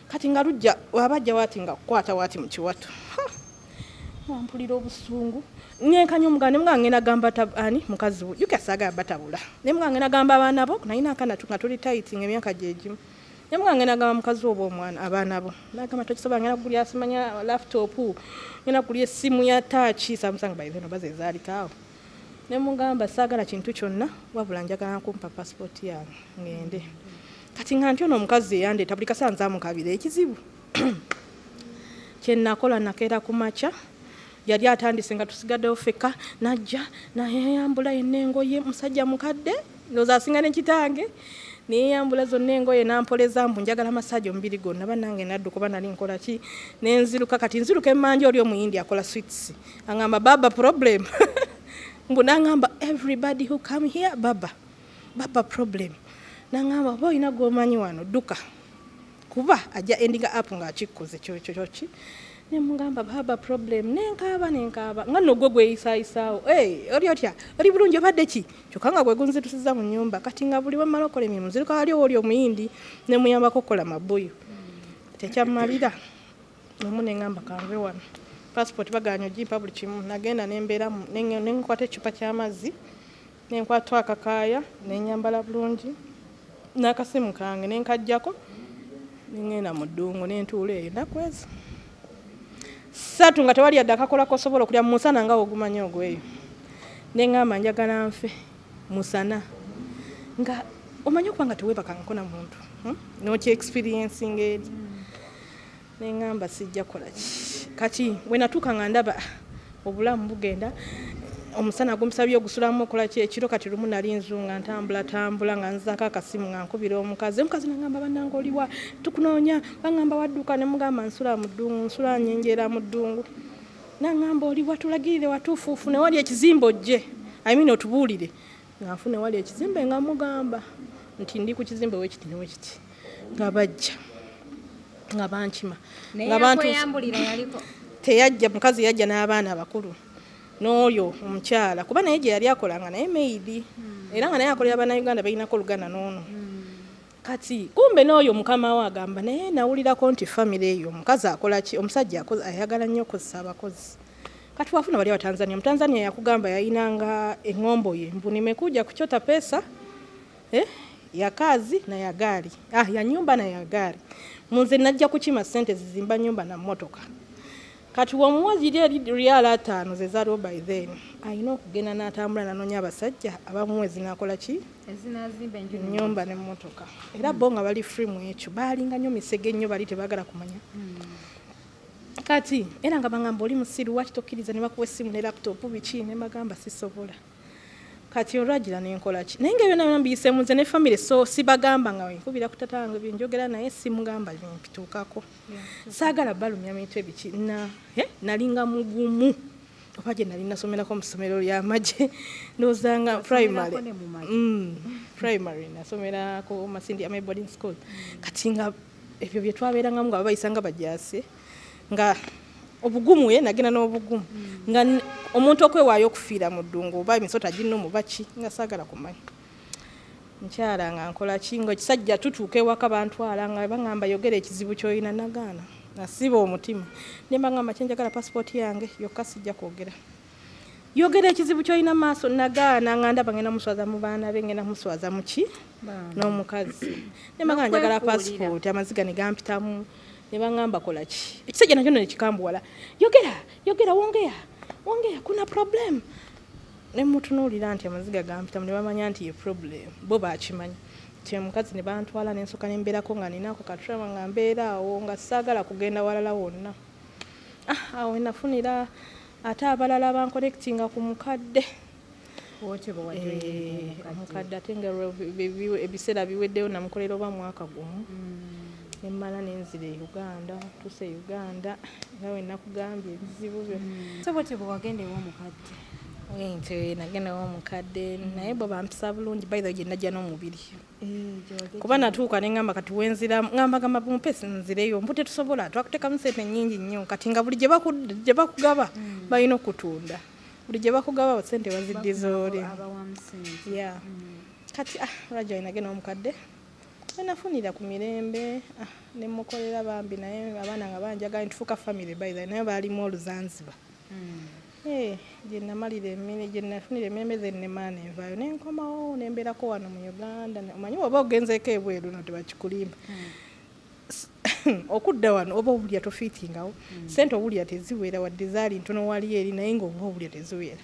Kati nga lujja wabajja waati nga kukwata waati mu kiwato. Nga mpulira obusungu, nenkanya omuganda ne mugamba ngenda gamba ani mukazi we jjukira saagala batabula, ne mugamba ngenda gamba abaana bo, nalina akaana nga tuli tight nga emyaka gye gimu, ne mugamba ngenda gamba mukazi we oba omwana abaana bo, nagamba tokisobola, ngenda kugulya simanya laptop, ngenda kugulya essimu ya touch Samsung, by then oba ze zaaliko awo. Ne mugamba saagala kintu kyonna, wabula njagala kumpa passport yange ngende. Kati nga nti ono omukazi eyandeeta buli kaseera nzamukabira ekizibu kye nakola, nakeera ku makya, yali atandise nga tusigaddewo ffekka, najja nayeyambula yenna engoye, musajja mukadde ndowooza asinga ne kitange, neyeyambula zonna engoye nampoleza mbu njagala massage omubiri gwonna. Bannange nadduka oba nali nkola ki, nenziruka. Kati nziruka emmanja oli omuyindi akola sweets aŋŋamba baba problem, mbu naŋŋamba everybody who come here baba baba problem, naŋŋamba oba olina gwomanyi wano dduka kuba ajja ending up ng'akikkoze kyokyoki. Nemugamba baba problem, nenkaaba nenkaaba nga nno gwe gweyisaayisaawo. Hey, oli otya, oli bulungi, obadde ki? Kyokka nga gwe gunzirusiza mu nnyumba. Kati nga buli wemmala okukola emirimu nziruka wali oli omuyindi nemuyambako okukola mabuyu, tekyammalira omu neŋŋamba kanve wano, passport baganya ogimpa buli kimu. Nagenda nembeera nenkwata ekicupa ky'amazzi, nenkwata akakaaya, nenyambala bulungi n'akasimu kange nenkajjako, nengenda mu ddungu nentuula eyo ennaku ezo 3 nga tewali yadde akakola kosobola okulya mu musana nga wogumanyi ogweyo. Neŋŋamba njagala nfe musana, nga omanyi okuba nga teweebakangako na muntu, N'okye experiencing eri. Neŋŋamba sijja kukola ki. Kati we natuuka nga ndaba obulamu bugenda, omusana gumusabye ogusulamu okola ki ekiro. Kati lumu nali nzunga ntambula tambula nga nzaako akasimu nga nkubira omukazi. Omukazi nagamba bannange oliwa, tukunoonya, baŋŋamba wadduka. Ne mugamba nsula mu ddungu, nsula nyenjeera mu ddungu. Naŋŋamba oliwa, tulagirire watuufuufu ne wali ekizimbe ojje, I mean otubuulire. Nga nfune wali ekizimbe nga mugamba nti ndi ku kizimbe wekiti ne wekiti, nga bajja nga bankima. Naye nga bantuusa yakweyambulira yaliko? Teyajja. Mukazi yajja n'abaana abakulu n'oyo omukyala, kuba naye gye yali akolanga naye maid, era nga naye akolera bannayuganda balinako oluganda n'ono. Kati kumbe n'oyo mukama we agamba naye nawulirako nti famire eyo omukazi akola ki, omusajja ayagala nnyo okukozesa abakozi. Kati wafuna bali abatanzania, omutanzania yakugamba yayinanga eŋŋombo ye mbu nimekuja kuchota pesa ya kazi na ya gari, ya nyumba na ya gari, munze najja kukima sente zizimba nyumba na mmotoka. Kati womuwa ziri eri riyaala 50 ze zaaliwo by then, alina okugenda n'atambula n'anoonya abasajja abamuwa ezinakola ki, ezinazimba enju ennyumba n'emmotoka. Era bo nga bali free mu ekyo, baalinga nnyo misege nnyo, bali tebaagala kumanya. Kati era nga bagamba oli musiru, waki tokkiriza ne bakuwa essimu ne laptop biki? Ne bagamba sisobola. Kati olwagira nenkola ki, naye nga ebyo byonna mbiyiseemu nze ne family, so sibagamba nga nkubira ku tata wange byenjogera naye simugamba bimpituukako, saagala balumya mitwe biki. Na nalinga mugumu oba gye nali nasomerako mu ssomero ly'amagye, ndowooza nga primary. Wasomerako ne mu magye? Primary nasomerako Masindi Army boarding school. Kati nga ebyo bye twabeerangamu nga babayisa nga bajaase, nga obugumu ye nagenda n'obugumu nga omuntu okwewaayo okufiira mu ddungu oba emisota ginnumu baki, nga saagala kumanya. Nkyala nga nkola ki, nga ekisajja tutuuka ewaka bantwala nga baŋŋamba yogera ekizibu ky'olina, nagaana, nasiba omutima ne mbagamba kyenjagala passport yange yokka, sijja kwogera. Yogera ekizibu ky'olina maaso, nagaana nga ndaba ngenda muswaza mu baana be, ngenda muswaza mu ki n'omukazi. Ne mbagamba njagala N'okwefuulira. passport, amaziga ne gampitamu, ne baŋŋamba kola ki. Ekisajja nakyo nno ne kikambuwala, yogera yogera, wongea wongea, kuna problem. Ne mutunuulira nti amaziga gampitamu, ne bamanya nti ye problem, bo bakimanyi nti omukazi. Ne bantwala ne nsooka ne mbeerako nga ninako ka trauma, nga mbeera awo nga saagala kugenda walala wonna. Ah, awo we nafunira ate abalala banconnectinga ku mukadde. Otyo bwe wajoyininga omukadde, ate nga ebiseera biweddeyo, namukolera oba mwaka gumu, nemmala nenzira e Uganda. Tuuse e Uganda nga we nakugambye ebizibu byo. So bwotyo bwe wagenda ew'omukadde? Nti nagenda ew'omukadde, naye bo bampisa bulungi. By the way, gye najja n'omubiri, kuba natuuka ne ŋŋamba kati wenzira ŋŋamba gamba mumpe nzireyo, mbu tetusobola, twakuteekamu sente nnyingi nnyo. Kati nga buli gye bakugaba balina okutunda. Buli gye bakugaba sente baziddiza oli. Abawamu ssente. Yeah. Kati Raja nagenda omukadde wenafunira ku mirembe, nemukolera bambi, naye abaana nga banjagala ntufuuka family by the way, naye baalimu oluzanziba. Gye namalira emire, gye nafunira emirembe, ze nemaana envaayo nenkomawo nembeerako wano mu Uganda. Omanyi oba ogenzeeko ebweru no tebakikulimba, okudda wano oba owulira tofiitingawo, sente owulira teziwera, wadde zaali ntono wali eri, naye nga oba owulira teziwera.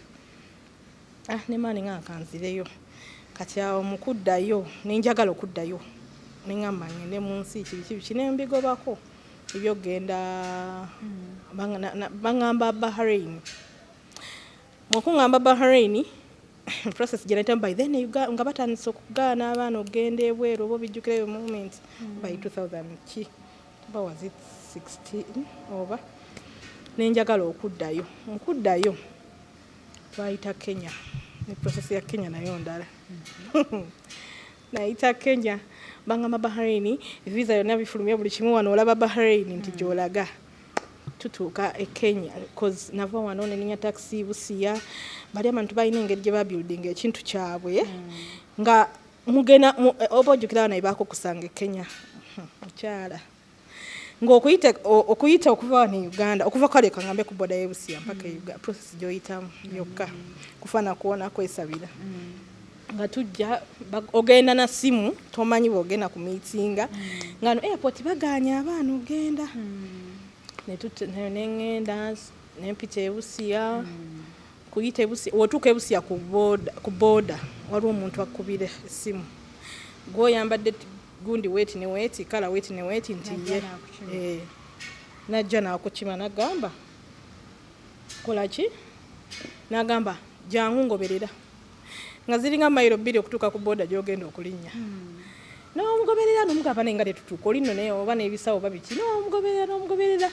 Nemaani nga nkanzireyo. Kati awo mukuddayo nenjagala okuddayo, neŋŋamba ngende mu nsi kibiki biki, nembigobako ebyokugenda. Baŋŋamba Bahrain. Mukuŋŋamba Bahrain, process gye nayitamu by then, nga batandise okugaana abaana okugenda ebweru, oba obijjukira eyo moment by 2000 ki, oba was it 16 oba, nenjagala okuddayo. Mukuddayo twayita Kenya, ne process ya Kenya nayo ndala. Nayita Kenya, bangamba Bahrain, visa yonna bifulumya buli kimu, wano olaba Bahrain nti gy'olaga. Tutuuka e Kenya, cause nava wano neninya taxi Busiya. Bali abantu balina engeri gye babuildinga ekintu kyabwe nga mugenda oba ojjukira wano ebaako kusanga e Kenya, mukyala, ng'okuyita okuyita okuva wano e Uganda, okuva kale kangambe ku boda y'e Busiya mpaka e Uganda, process gy'oyitamu yokka kufaana kuwona kwesabira. Nga tujja ogenda na simu, tomanyi bwogenda ku miitinga nga no airport baganya abaana ogenda. Neŋŋenda nempita e Busiya. Kuyita e Busiya, wotuuka e Busiya ku boda waliwo omuntu akubira essimu, gwoyambadde gundi weeti ne weeti, kala weeti ne weeti, nti ye. Najja n'akukima, nagamba kola ki, nagamba jangu ngoberera, nga ziringa mayiro 2 okutuuka ku boda gy'ogenda okulinnya. N'omugoberera n'omugamba, naye nga tetutuuka oli nno, naye oba n'ebisawo oba biki, n'omugoberera n'omugoberera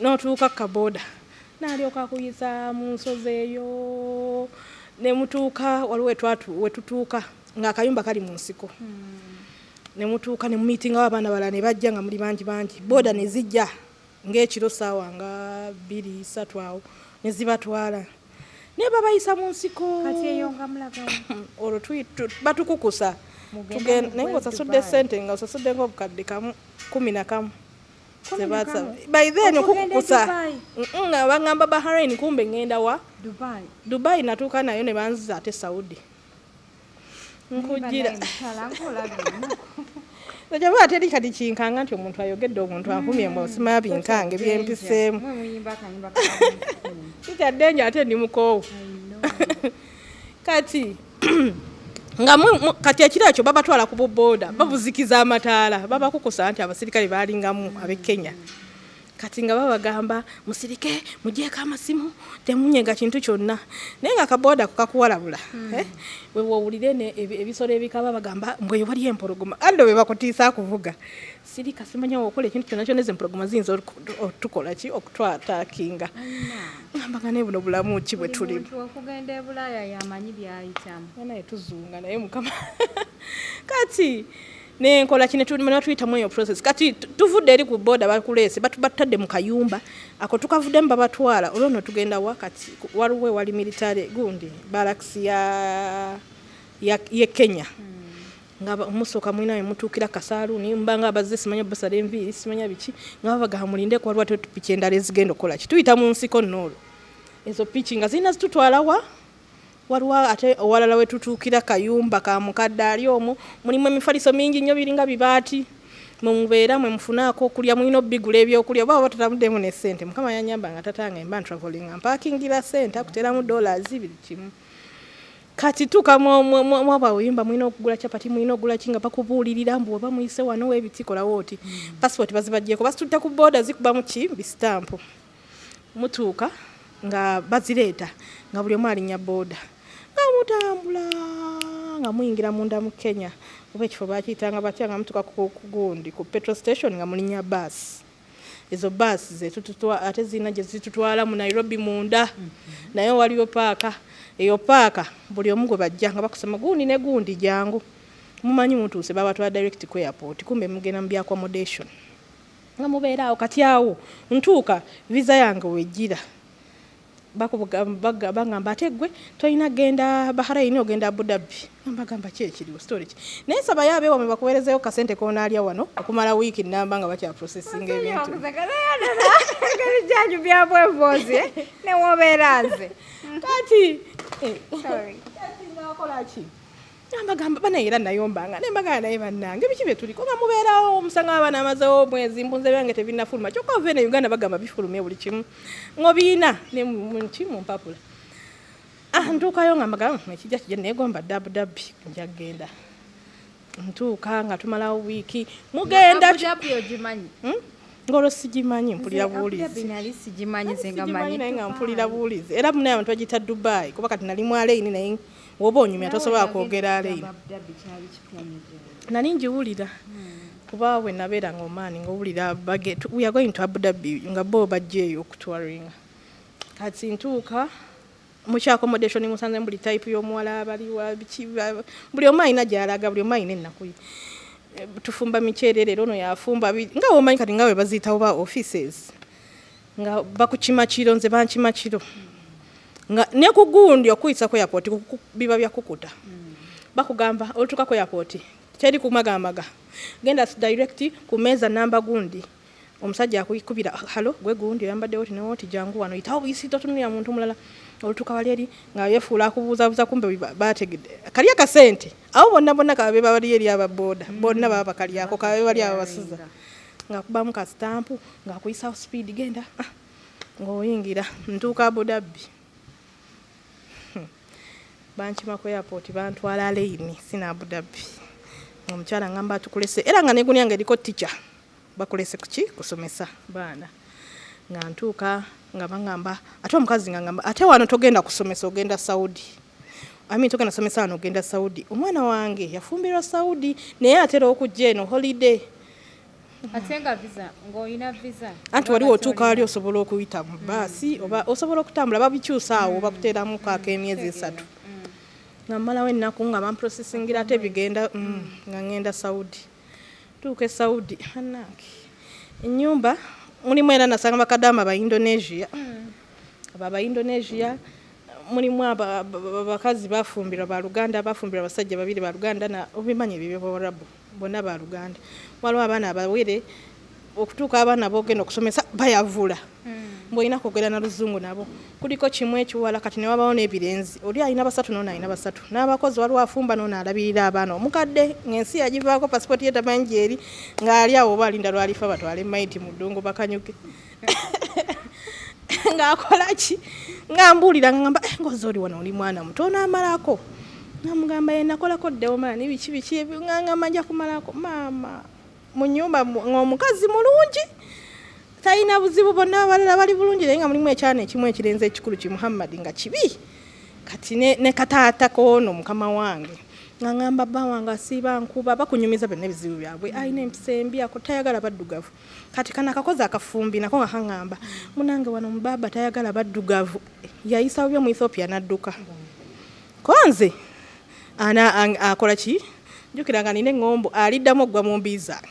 n'otuuka ku kaboda, n'alyoka akuyisa mu nsozi eyo ne mutuuka. Waliwo wetutuuka ng'akayumba kali mu nsiko, ne mutuuka ne mumiitingawo abaana balala ne bajja nga muli bangi bangi. Boda ne zijja ng'ekiro saawa nga 2, 3 awo, ne zibatwala ne babayisa mu nsiko. Kati eyo nga mulagawo? Olwo batukukusa. Mugenda Naye mu ng'osasudde Dubai. sente, nga osasudde ng'obukadde kamu, 11. Kumi na kamu? By then Okugenda e okukukusa. Dubai? Nga baŋŋamba Bahrain, kumbe ŋŋenda wa? Dubai. Dubai. Natuuka nayo ne banziza ate Saudi. Nkujira Naye mukyala ng'olabye ennaku. Kyaba teri kati kinkanga nti omuntu ayogedde, omuntu anvumye, mbu osimanya binkange byempiseemu. Mwe muyimba akayimba Kikyadde nyo ate ndi mukoowu. I know. Kati nga kati ekiro ekyo babatwala ku bubooda, babuzikiza amataala, babakukusa nti abasirikale balingamu ab'e Kenya. Kati nga babagamba musirike, mugyeko amasimu, temunyega kintu kyonna, naye nga akabooda ko kakuwalabula. Eh, bwe wowulire ebisolo ebikaba, bagamba mbwe eyo waliyo empologoma, ando bwe bakutiisa akuvuga, sirika, simanya wokola ekintu kyonna kyonna, ezo empologoma ziyinza otukola ki, okutwataakinga. Ngamba nga naye buno bulamu ki bwe Buli tulimu? muntu okugenda e Bulaaya yamanyi byayitamu. Naye tuzunga, naye Mukama. Kati nenkola ki, netuyitamu eyo process. Kati tuvudde eri ku boda, bakuleese, batutadde mu kayumba ako, tukavuddemu, babatwala olwo no tugenda wa? Kati waliwo ewali military gundi barracks ya ye Kenya, nga musooka mulina we mutuukira kasaaluuni, mbanga abazze simanya basala enviiri, simanya biki, nga babagamba mulindeko, waliwo ate piki endala ezigenda okukola ki. Tuyita mu nsiko nno olwo, ezo piki nga zirina zitutwala wa? Waliwo ate owalala wetutuukira kayumba ka mukadde ali omwo, mulimu emifaliso mingi nnyo, biringa bibaati, mwe mubeera, mwe mufunaako okulya, mulina obigula ebyokulya oba oba totamuddemu ne ssente. Mukama yanyamba nga tatange mba ntravelinga, mpakingira ssente, akuteeramu dollars, buli kimu. Kati tuuka mwaba buyumba, mulina okugula capati, mulina okugula ki, nga bakubuulirira mbu oba muyise wano webiti, kolawo oti. Passport bazibaggyeko, basitutte ku boda, zikubamu ki bisitampu. Mutuuka nga bazireeta, nga buli omu alinnya boda, nga mutambula nga muyingira munda mu Kenya, oba ekifo bakiyitanga batya, nga mutuuka ku gundi, ku petrol station, nga mulinnya baasi. Ezo baasi zetututwa ate zirina gye zitutwala mu Nairobi munda, naye waliyo paaka. Eyo paaka buli omu gwe bajja nga bakusama gundi ne gundi, jangu mumanyi mutuuse, babatwala direct ku airport, kumbe mugenda mu bya accommodation nga mubeera awo. Kati awo ntuuka, visa yange wejjira. Bagamba ate gwe tolina genda Bahrain, ogenda Abu Dhabi. Mbagamba ki ekiriwo, story ki? Naye nsaba yo abeewamwe bakuweerezeyo kasente koonaalya wano okumala wiiki nnamba nga bakyaprocessinga ebintu. Ebijjanju byabwevoozi newobeera nze. Kati Sorry. Kati ngakola ki? Mbagamba banaye, era nayombanga naye mbagamba, naye bannange, biki bye tuliko nga mubeerawo omusanga abaana amazeewo omwezi, mpunze byange tebinnafuluma, kyokka ova eno e Uganda bagamba bifulumye buli kimu ng'obiina ne ki mu mpapula. Ah, ntuukayo nga mbagamba, ekijja kijja, negomba dde Abu Dhabi, nja kgenda." Ntuuka nga tumalawo wiiki, mugenda Abu Dhabi ogimanyi? Hmm? Ng'olwo sigimanyi, mpulira Nze Abu buwulizi. Dhabi nali sigimanyi, nze nga Sigimanyi, manyi naye nga Dubai. mpulira buwulizi, era munaye abantu bagiyita Dubai, kuba kati nali mu Al Ain, naye woba onyumya tosobola kwogera Al Ain. Abu Dhabi kyali kipya nnyo gy'oli. Nali ngiwulira kuba bwe nabeeranga Oman ngaowulira we are going to Abu Dhabi, nga bo bajja eyo okutouringa. Kati ntuuka mu accommodation, musanze buli type y'omuwala baliwa biki, buli omu alina gy'alaga, buli omu alina ennaku ye. Tufumba miceere leero, ono yafumba nga womanyi kati nga bwe baziyitawo ba offices, nga bakukima kiro, nze bankima kiro nga ne ku gundi okuyisa ku airport biba byakukuta. Bakugamba olutuuka ku airport teri kumagamaga, genda direct ku meeza namba gundi, omusajja akukubira, "Hello, gwe gundi oyambadde oti newoti, jangu wano, yitawo buyisi, totunulira muntu mulala." Olutuuka wali eri nga yefuula akubuuzabuuza, kumbe bategedde kali akasente abo bonna bonna kababe bali eri ababooda bonna baba bakalyako, kababe bali ababasuza, ng'akubamu kasitampu ng'akuyisawo speed, genda. Ah, ng'oyingira. Ntuuka Abu Dhabi, bankima ku airport, bantwala Al Ain, sina Abu Dhabi. Omukyala ngamba tukulese, era nga negunia nga eriko teacher, bakulese kuki? Kusomesa baana. Nga ntuuka nga baŋŋamba, ate omukazi nga ngamba, "Ate wano togenda kusomesa, ogenda Saudi." I mean, togenda kusomesa wano, ogenda Saudi. Omwana wange yafumbirwa Saudi, naye atera okujja eno holiday. Ate nga visa, ng'olina visa? Anti waliwo otuuka wali osobola okuyita mu baasi oba osobola okutambula, babikyusa awo, bakuteeramu kaako emyezi 3, nga mmalawo ennaku nga bamprocessingira ate bigenda, nga ŋŋenda Saudi. Tuuka e Saudi, anange, ennyumba mulimu era nasanga bakadaama ba Indonesia, abo aba Indonesia mulimu abakazi bafumbirwa baluganda, bafumbirwa abasajja babiri baluganda, na obimanyi ebyo byabawarabu, bonna baluganda. Waliwo abaana abawere, okutuuka abaana bogenda okusomesa bayavula, mbwolina kwogera na luzungu nabo. Kuliko kimu ekiwala, kati newabawo n'ebirenzi, oli alina basatu, noono alina basatu, n'abakozi waliwo afumba, noono alabirira abaana. Omukadde ng'ensi yagivaako, pasipooti ye tamanyi gyeri, ng'ali awo oba alinda lwalifa batwale maiti mu ddungu bakanyuke. Ng'akola ki? Nga mbuulira, nga ngamba, "Eh, ngozi oli wano, oli mwana muto, onaamalako?" Nga mugamba, "Ye nakolako ddewo maani, biki biki ebyo." Nga ngamba, "Nja kumalako maama." Mu nnyumba ng'omukazi mulungi, talina buzibu, bonna abalala bali bulungi, naye nga mulimu ekyana ekimu ekirenzi ekikulu ki Muhammadi nga kibi. Kati ne kataata koono mukama wange nga ngamba, "Bba wange asiiba nkuba." Bakunyumiza byonna ebizibu byabwe, alina empisa embi, ako tayagala baddugavu. Kati kano akakozi akafumbi nako nga kaŋŋamba, "Munange wano mubaaba tayagala baddugavu, yayisa bubi mu Ethiopia n'adduka." Konze ana akola ki? Jjukira nga nina eŋŋombo, aliddamu oggwa mu mbi zange,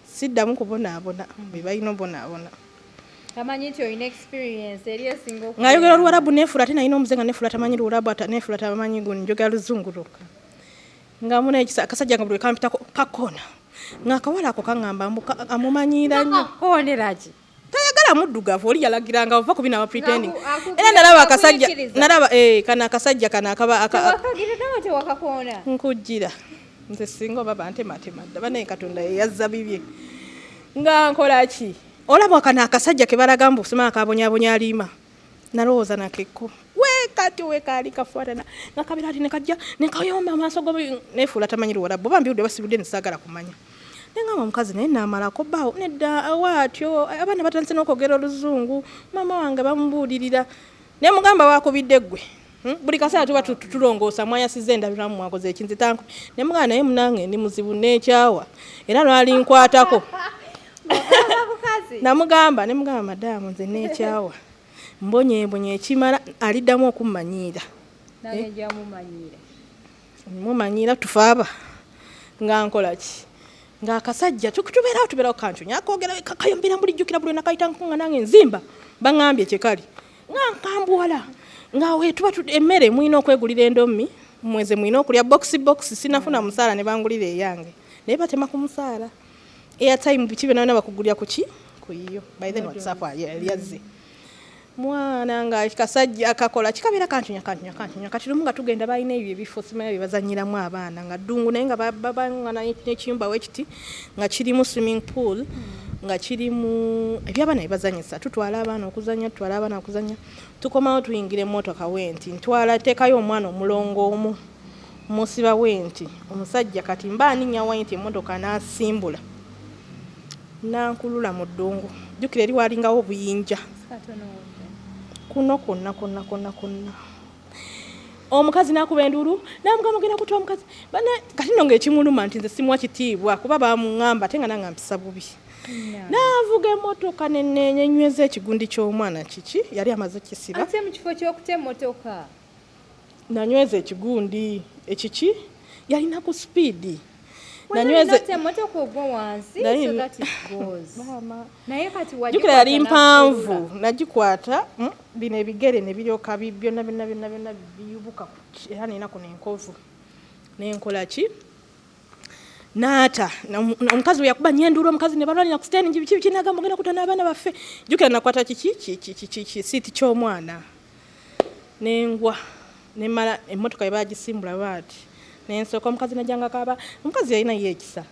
siddamu kubonaabona be balina obonaabona. Tamanyi nti olina experience eri esinga. Ng'ayogera Oluwarabu, neefula ate nalina omuze nga neefula tamanyi Luwarabu, ate neefula tamanyi gundi, njogera Luzungu lwokka. Nga muna ekisa akasajja nga buli lwe kampitako kakoona, ng'akawala ako kaŋŋamba mbu amumanyiira nnyo. Koneraki? Tayagala muddugavu, oli yalagiranga ova ku bino aba pretending. Ng'aku- Era nalaba akasajja akuyikiriza. Nalaba kano akasajja kano akaba Tewakagira nawe, tewakakoona? Nkujjira nze singa oba bantematema dda banaye, Katonda yeyazza bibye. Nga nkola ki? Olaba kano akasajja ke balaga mbu sima akabonyabonya aliima, nalowooza nakekko wekati wekaali kafaanana nga kabira ati nekajja nekayomba amaaso go, nefuula tamanyi Luwarabu, oba mbiwudde basibudde nesaagala kumanya. Nengamba omukazi, "Naye naamalako bbaawo nedda waatyo, abaana batandise n'okwogera Oluzungu, maama wange bamubuulirira." Ne mugamba, "Wakubidde ggwe?" Buli kaseera tuba tulongoosa, mwayasiza endabirwamu, mwakoze ekinzi tanku. Ne mugamba, "Naye munange ndi muzibu, neekyawa era lwali nkwatako." Bukazi. Namugamba, ne mugamba, "Madaamu, nze neekyawa, mbonyeebonye ekimala, aliddamu okummanyiira." Nange njamumanyiira. Mumanyiira tufaaba. Nga nkola ki? Ng'akasajja tubeerawo tubeerawo, kancunya akogera kayombera, mbulijjukira buli nakayita nkunga nange nzimba, baŋŋambye kyekali. Nga nkambuwala nga wetuba emmere mulina okwegulira endomi, mweze mulina okulya box box. Sinafuna musaala ne bangulira eyange, naye batema ku musaala. Airtime, biki byonna byonna bakugulira kuki kuyiyo. By then WhatsApp yali yazze. Mwana nga kasajja kakola kikabeera kancunya kancunya kancunya. Kati lumu nga tugenda, balina ebyo ebifo simanya bye bazanyiramu abaana nga ddungu, naye nga babanga n'ekiyumba wekiti nga kirimu swimming pool, nga kirimu ebyabaana bye bazanyisa. Tutwala abaana okuzanya, tutwala abaana okuzanya, tukomawo, tuyingira emmotoka wenti, ntwala teekayo omwana omulongo omu, musiba wenti omusajja. Kati mba aninnya wenti, emmotoka n'asimbula nankulula mu ddungu. Jjukira eri walingawo obuyinja kuno kwonna kwonna kwonna kwonna. Omukazi n'akuba enduulu, namugamba ogenda kutta omukazi. Kati nno ng'ekimuluma nti nze simuwa kitiibwa, kuba bamuŋŋamba, ate nga nange mpisa bubi. Naavuga emmotoka nenyweza ekigundi ky'omwana. Kiki yali amaze okukisiba. Ate mu kifo ky'okuta emmotoka? Nanyweza ekigundi ekiki, yalina ku speed. Emmotoka ogwa wansi so that it goes. Naye kati jjukira yali mpanvu, nagikwata bino ebigere ne biryoka byonna byonna byonna byonna biyubuka, era nina kuno enkovu. Nenkola ki, naata omukazi we yakuba nyenduulu, omukazi ne balwanira ku steering, biki biki, nagamba ogenda kutta n'abaana baffe. Jjukira nakwata kiki, kisiiti ky'omwana, nengwa, nemala emmotoka ye bagisimbula baati, nensooka omukazi najjanga kaaba. Omukazi yalina ye ekisa,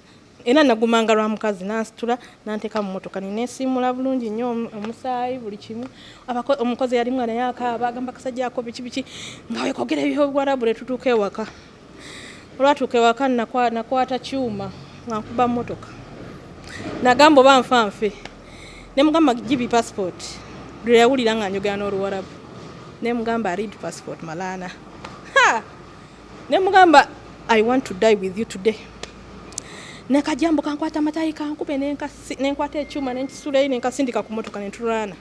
era nagumanga lwa mukazi, nansitula nanteeka mu mmotoka, neneesiimula bulungi nnyo omusaayi buli kimu. Omukozi yali mwana yakaaba, agamba kasajja ako biki biki, nga wekogera ebyobuwarabu. Ne tutuuka ewaka. Olwatuuka ewaka nakwata kyuma nga nkuba mmotoka, nagamba oba nfa nfe. Nemugamba gibi passport, lwe yawulira nga njogera n'Oluwarabu. Nemugamba read passport malana. Ha! Nemugamba I want to die with you today. Nekajambo kankwata amatayi kankube, nenkwata ekyuma nenkisulayo, nenkasindika ku motoka, netulwana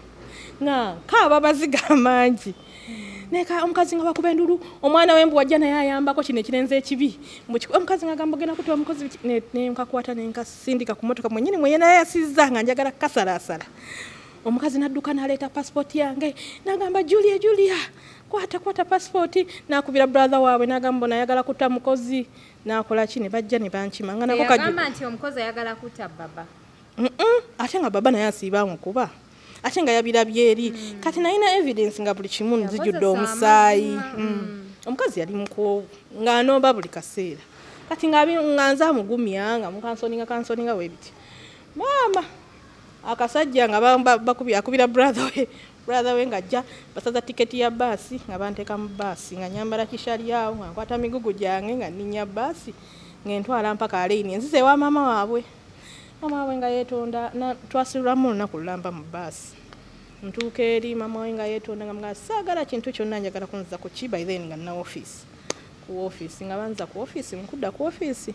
nga nkaaba maziga amangi. Neka omukazi nga bakuba endulu, omwana we mbu wajja naye ayambako kino ekirenze ekibi. Omukazi nga agamba ogenda kuta omukozi biki, nenkakwata nenkasindika ku motoka mwenyini mwenye naye yasizza nga njagala kukasalaasala. Omukazi nadduka naleeta passport yange, nagamba Julia, Julia, kwata kwata passport. Nakubira brother waabwe, nagamba ono ayagala kutta mukozi. Nakola ki, ne bajja ne bankima nga nako Teyagamba nti omukozi ayagala kutta baba? Ate nga baba naye asiiba amukuba, ate nga yabirabye eri. Kati nalina evidence nga buli kimu nzijudde Yakozesa omusaayi. amazima. Omukazi yali mukoowu ng'anooba buli kaseera. Kati nga nze amugumya, nga mukansoninga kansoninga bwe biti. Maama akasajja nga akubira brother we, brother we ng'ajja basaza tiketi ya baasi, nga banteeka mu baasi, nga nyambala kishali awo, nga nkwata migugu gyange, nga nninnya baasi, ng'entwala mpaka Aleini, enziza ewa maama waabwe. Maama waabwe nga yeetonda, twasirulamu olunaku lulamba mu baasi. Ntuuka eri maama we nga yeetonda, nga mugamba saagala kintu kyonna, njagala kunziza ku ki. By then nga nina office, ku office nga banza ku office, nkudda ku office.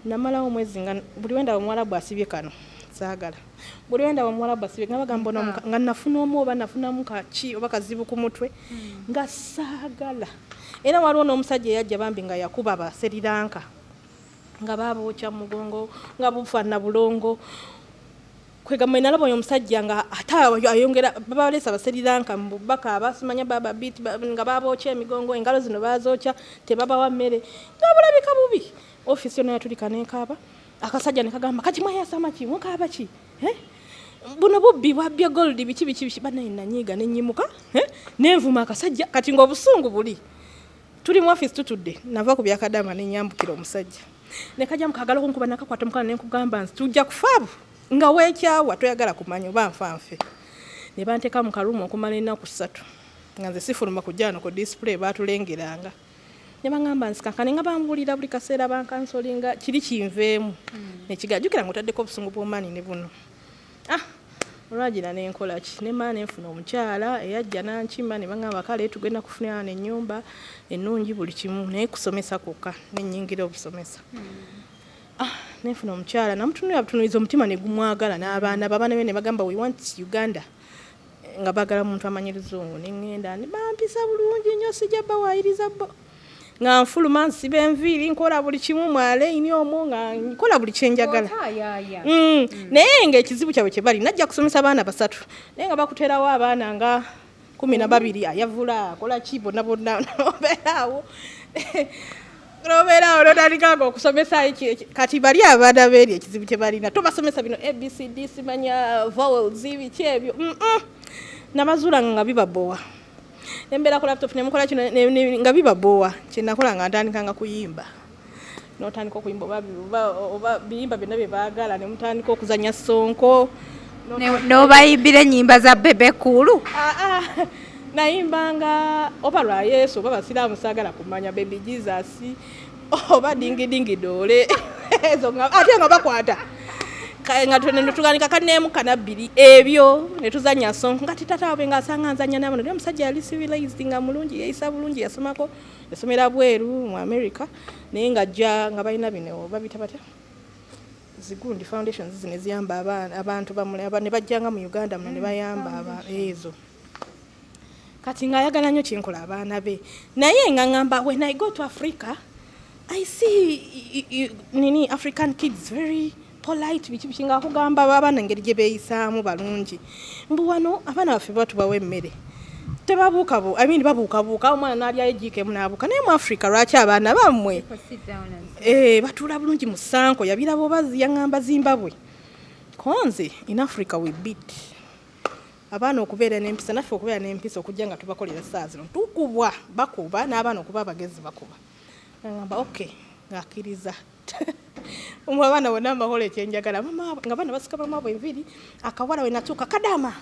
Namalawo omwezi nga buli wendaba omuwarabu asibye kano saagala, buli wendaba omuwarabu asibye nga bagamba ono nga nafuna omu oba nafunamu kaki oba kazibu ku mutwe, nga saagala. Era waliwo n'omusajja eyajja bambi nga yakuba ba Sri Lanka, nga babookya mu mugongo nga bufaanana bulongo. Kwegamba nalaba oyo omusajja nga ate ayongera babaleesa Abaserilanka mu bakaaba, simanya baba bit nga babookya emigongo, engalo zino bazookya, tebabawa mmere, nga bulabika bubi. Ofiisi yonna yatulika nenkaaba. Akasajja ne kagamba kati mwayasama ki, mukaaba ki? Eh? Buno bubbi, bwabbye gold, biki biki biki. Banaye nanyiiga nenyimuka, eh? Nenvuma akasajja. Kati ng'obusungu buli tuli mu office tutudde, nava ku byakadama nenyambukira omusajja nekajja mukagala okunkuba, nakakwata mukono nenkugamba nti tujja kufaabo nga weekyawa, toyagala kumanya oba nfa nfe. Ne banteeka mu karumu okumala ennaku 3, nga nze sifuluma kujja wano ku display. Baatulengeranga ne baŋŋamba nsikankane, nga bambuulira buli kaseera, bankansolinga kiri kinveemu. Nekiga jjukira nga otaddeko obusungu bw'omaani ne buno. Ah, olwagira nenkola ki, nemala nenfuna omukyala eyajja nankima, ne baŋŋamba kale tugenda kufuna wano ennyumba ennungi buli kimu, naye kusomesa kwokka. Nenyingira obusomesa. Ah, nenfuna omukyala, namutunulira butunuliza omutima ne gumwagala n'abaana be. Abaana be ne bagamba we want Uganda, nga baagala muntu amanyi Luzungu. Neŋŋenda ne bampisa bulungi nnyo, sijja bawaayiriza bo. Nga nfuluma nsiba enviiri, nkola buli kimu mwaleini omwo, nga nkola buli kyenjagala. Otaayaaya. Naye ng'ekizibu kyabwe kye bali najja kusomesa abaana basatu, naye nga bakuterawo abaana nga 12 ayavula akola ki bonna bonna, obeeraawo nobeeraawo notandikanga okusomesa. Kati bali abaana beeri ekizibu kye balina, tobasomesa bino ABCD, simanya vowels, biki ebyo. Nabazuulanga nga bibabowa, nembeera ku laptop nemukola kino nga bibabowa. Kyenakola nga ntandikanga kuyimba, notandika okuyimba oba biyimba byonna bye baagala, nemutandika okuzanya sonko. N'obayimbira ennyimba za Bebe Cool. Ah, ah, nayimbanga oba lwa Yesu oba basiraamu, saagala kumanya, baby Jesus oba dingi dingi doole ezo, ate nga bakwata. Nga tuganika kaneemu kana bbiri ebyo ne tuzanya sonko, nga titata waabwe ng'asanga nzanya nabo. Naye omusajja yali civilized, nga mulungi, yeeyisa bulungi, yasomako, yasomera bweru mu America, naye ng'ajja nga balina bino babita batya, zigundi foundations zino eziyamba abantu ne bajjanga mu Uganda muno ne bayamba ezo. Kati ng'ayagala nnyo kyenkola abaana be, naye nga ŋŋamba, when I go to Africa I see nini, African kids very polite, biki biki, ngaakugamba abaana engeri gye beeyisaamu balungi, mbu wano abaana baffe batubawa emmere tebabuuka bu, I mean, babuukabuuka, omwana n'alyayo ejiiko emu n'abuuka. Naye mu Africa lwaki abaana bammwe batuula bulungi mu sanko? Yabiraba oba yaŋŋamba Zimbabwe konze. In Africa we beat abaana okubeera n'empisa, naffe okubeera n'empisa okujja nga tubakolera saa zino tukubwa, bakuba n'abaana okuba abagezi bakuba. Ngamba okay, ng'akkiriza omu abaana bonna mbakola ekyenjagala. Mama nga baana basika mama bwe enviiri, akawala we natuuka, "Kadama,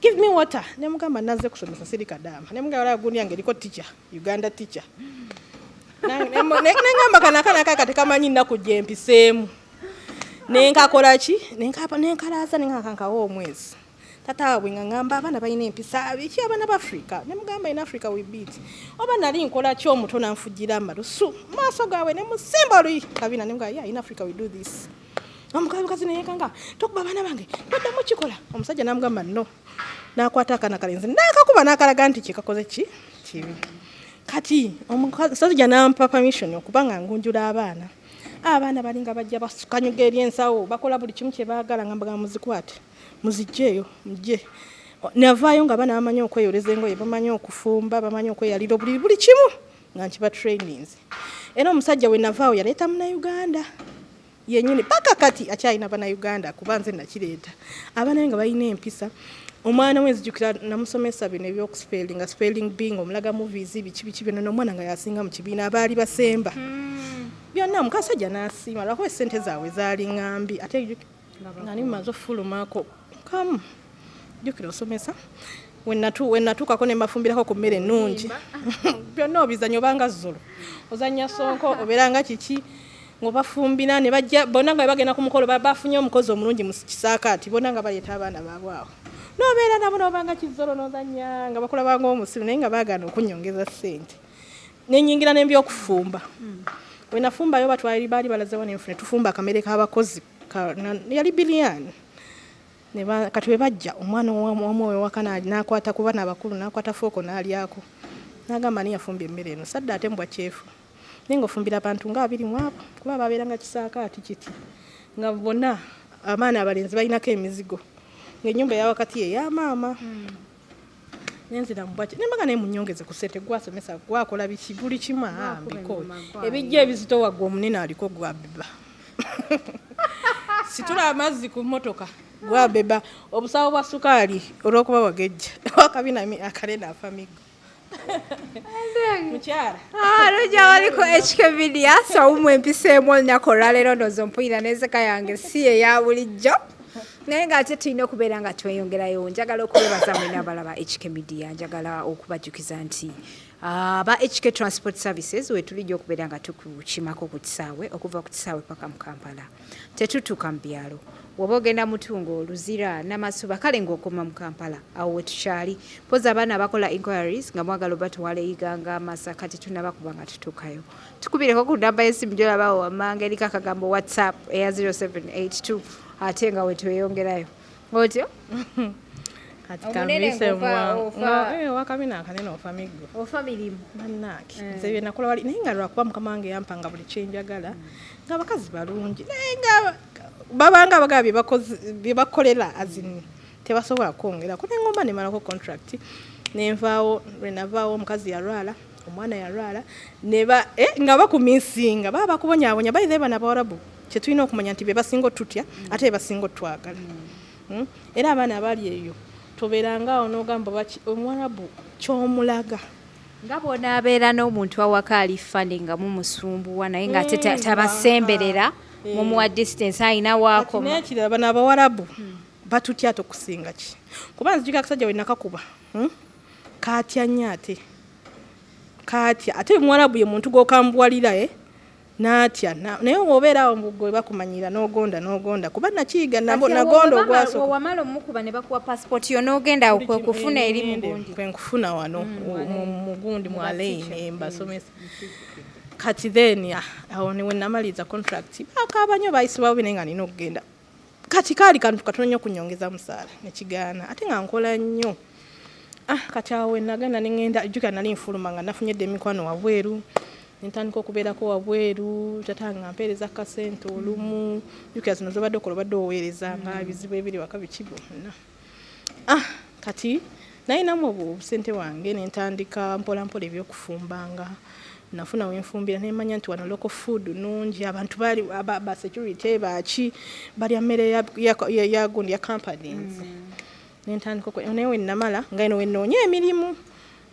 give me water." Nemugamba, "Nazze kusomesa, siri kadama." Nemugamba, "Gundi yange eriko teacher, Uganda teacher." Nengamba kana akaana kaka tekamanyi nnaku gye mpiseemu, nenkakola ki, nenkalaza, nenkankawo omwezi. Tata waabwe nga ngamba abaana balina empisa biki, abaana ba Africa. Nemugamba, "In Africa we beat." Oba nali nkola ki, omuto nanfujira amalusu maaso gaabwe, nemusimba oluyi kabina. Nemugamba, "Yeah, in Africa we do this." Omukazi neyekanga, "Tokuba abaana bange, toddamu kikola." Omusajja namugamba no, nakwata akaana kalenzi nakakuba nakalaga nti kyekakoze ki kibi. Kati omusajja nampa permission okuba nga ngunjula abaana. Abaana balinga bajja basukanyuga eri ensawo, bakola buli kimu kye baagala. Nga mbaga, "Muzikwate, muzijjeeyo, mujje." Navaayo nga abaana bamanyi okweyoleza engoye, bamanyi okufumba, bamanyi okweyalira obuliri, buli kimu nga nkiba trainings. Era omusajja we navaawo yaleeta Munnayuganda yenyini, paka kati akyalina Bannayuganda, kuba nze nakireeta. Abaana be nga balina empisa. Omwana we nzijukira namusomesa bino ebyokuspellinga, spelling bee, omulaga movies, biki biki byonna, n'omwana nga yasinga mu kibiina, abaali basemba byonna. Mukasajja n'asiima lwakuba esente zaabwe zaali ŋŋambi, ate nga ni mumaze ofulumako kamu. Jjukira osomesa, wenatuukako ne mbafumbirako ku mmere ennungi, byonna obizanya, obanga zolo ozanya sonko, obeeranga kiki ng'obafumbira ne bajja bonna nga bagenda ku mukolo, bafunye omukozi omulungi mu kisaakaati, bonna nga baleeta abaana baabwe awo, n'obeera nabo n'obanga kizolo n'ozanya nga bakulabanga omusiru, naye nga baagaana okunyongeza ssente. Nenyingira n'ebyokufumba. We nafumbayo batwali baali balazewo nenfune tufumba akamere k'abakozi yali biryani. Kati bwe bajja, omwana omu ewaka n'akwata ku baana abakulu, n'akwata fork n'alyako, n'agamba, "Ani yafumbye emmere eno? Sadde ate mbwa kyefu." Naye ng'ofumbira abantu nga 20 mu abo, kuba babeeranga kisaakaati kiti nga bonna abaana abalenzi balinako emizigo, ng'ennyumba eyawakati eya maama. Nenzira mubwaki, nembaga naye munyongeze ku ssente, gwasomesa, gwakola biki, buli kimu ambiko ebijja ebizito, waggwe omunene aliko gwabeba, situla amazzi ku mmotoka gwabeba, obusawo bwa sukaali olw'okuba wagejja wakabina akalene afa miggo mukyala. Lujja waliko HK Media sawumu empiseemu olunaku olwaleero. Ndowooza ompulira n'enseka yange si eya bulijjo, naye ng'ate tulina okubeera nga tweyongerayo. Njagala okubebaza mwena abalaba HK Media. Njagala okubajjukiza nti aba HK Transport Services wetulijja okubeera nga tukukimako ku kisaawe, okuva ku kisaawe paka mu Kampala. Tetutuuka mu byalo, woba ogenda Mutungo, Luzira, Namasuba, kale ng'okoma mu Kampala awo wetukyali. Mpozi abaana abakola inquiries nga mwagala obatwala Iganga, Masaka, tetunaba kuba nga tutuukayo. Tukubireko ku namba y'essimu gyolabawo wammanga eriko akagambo WhatsApp eya 0782, ate nga wetweyongerayo otyo. Kati Omunene kambise. ng'ofa Wakabina akanene ofa miggo. Ofa mirimu. Bannange, nze bye nakola wali, naye nga lwakuba mukama wange yampanga buli kyenjagala, nga abakazi balungi, naye nga babanga abagala bye bakolera azin tebasobola kwongerako, nengomba nemalako contract. Nenvaawo, lwenavaawo omukazi yalwala, omwana yalwala, neba nga bakumisinga, baba bakubonyaabonya. By the way, bano Abawarabu kyetulina okumanya nti be basinga otutya, ate be basinga otwagala. Era abaana abali eyo, tobeerangaawo n'ogamba baki omuwarabu kyomulaga. Nga bw'onaabeera n'omuntu awaka ali funny nga mumusumbuwa, naye nga ate tabasemberera, mumuwa distance, alina waakoma. N'ekirala, bano Abawarabu batutya ate okusinga ki, kuba nzijukira akasajja we nakakuba, Kaatya nnyo, ate kaatya. Ate omuwarabu ye muntu gw'okambuwalira, n'atya. Naye bw'obeera awo gwe bakumanyira n'ogonda n'ogonda, kuba nakiyiga nagonda ogwasooka. Wamala omukuba ne bakuwa passport yo n'ogenda awo kwe kufuna eri mu gundi. Kwe nkufuna wano mu gundi mu Al Ain mbasomesa. Kati then awo ne wenamaliza contract, bakaaba nnyo, bayisibwawo bine nga nina okugenda. Kati kaali kantu katono nnyo kunyongeza musaala, nekigaana, ate nga nkola nnyo. Kati awo wenagenda neŋŋenda, jjukira nali nfuluma nga nafunye dda emikwano wabweru, nentandika okubeerako wabweru. Tata nga mpeereza kasente olumu, jjukira zino zobadde okola, obadde oweereza nga ebizibu ebiri waka biki byonna. Kati nalinamu obwo obusente wange, nentandika mpola mpola ebyokufumbanga. Nafuna wenfumbira, nemanya nti wano local food nungi. Abantu bali ba security baki balya mmere ya gundi ya companies. Nentandika naye wenamala nga eno wenoonya emirimu,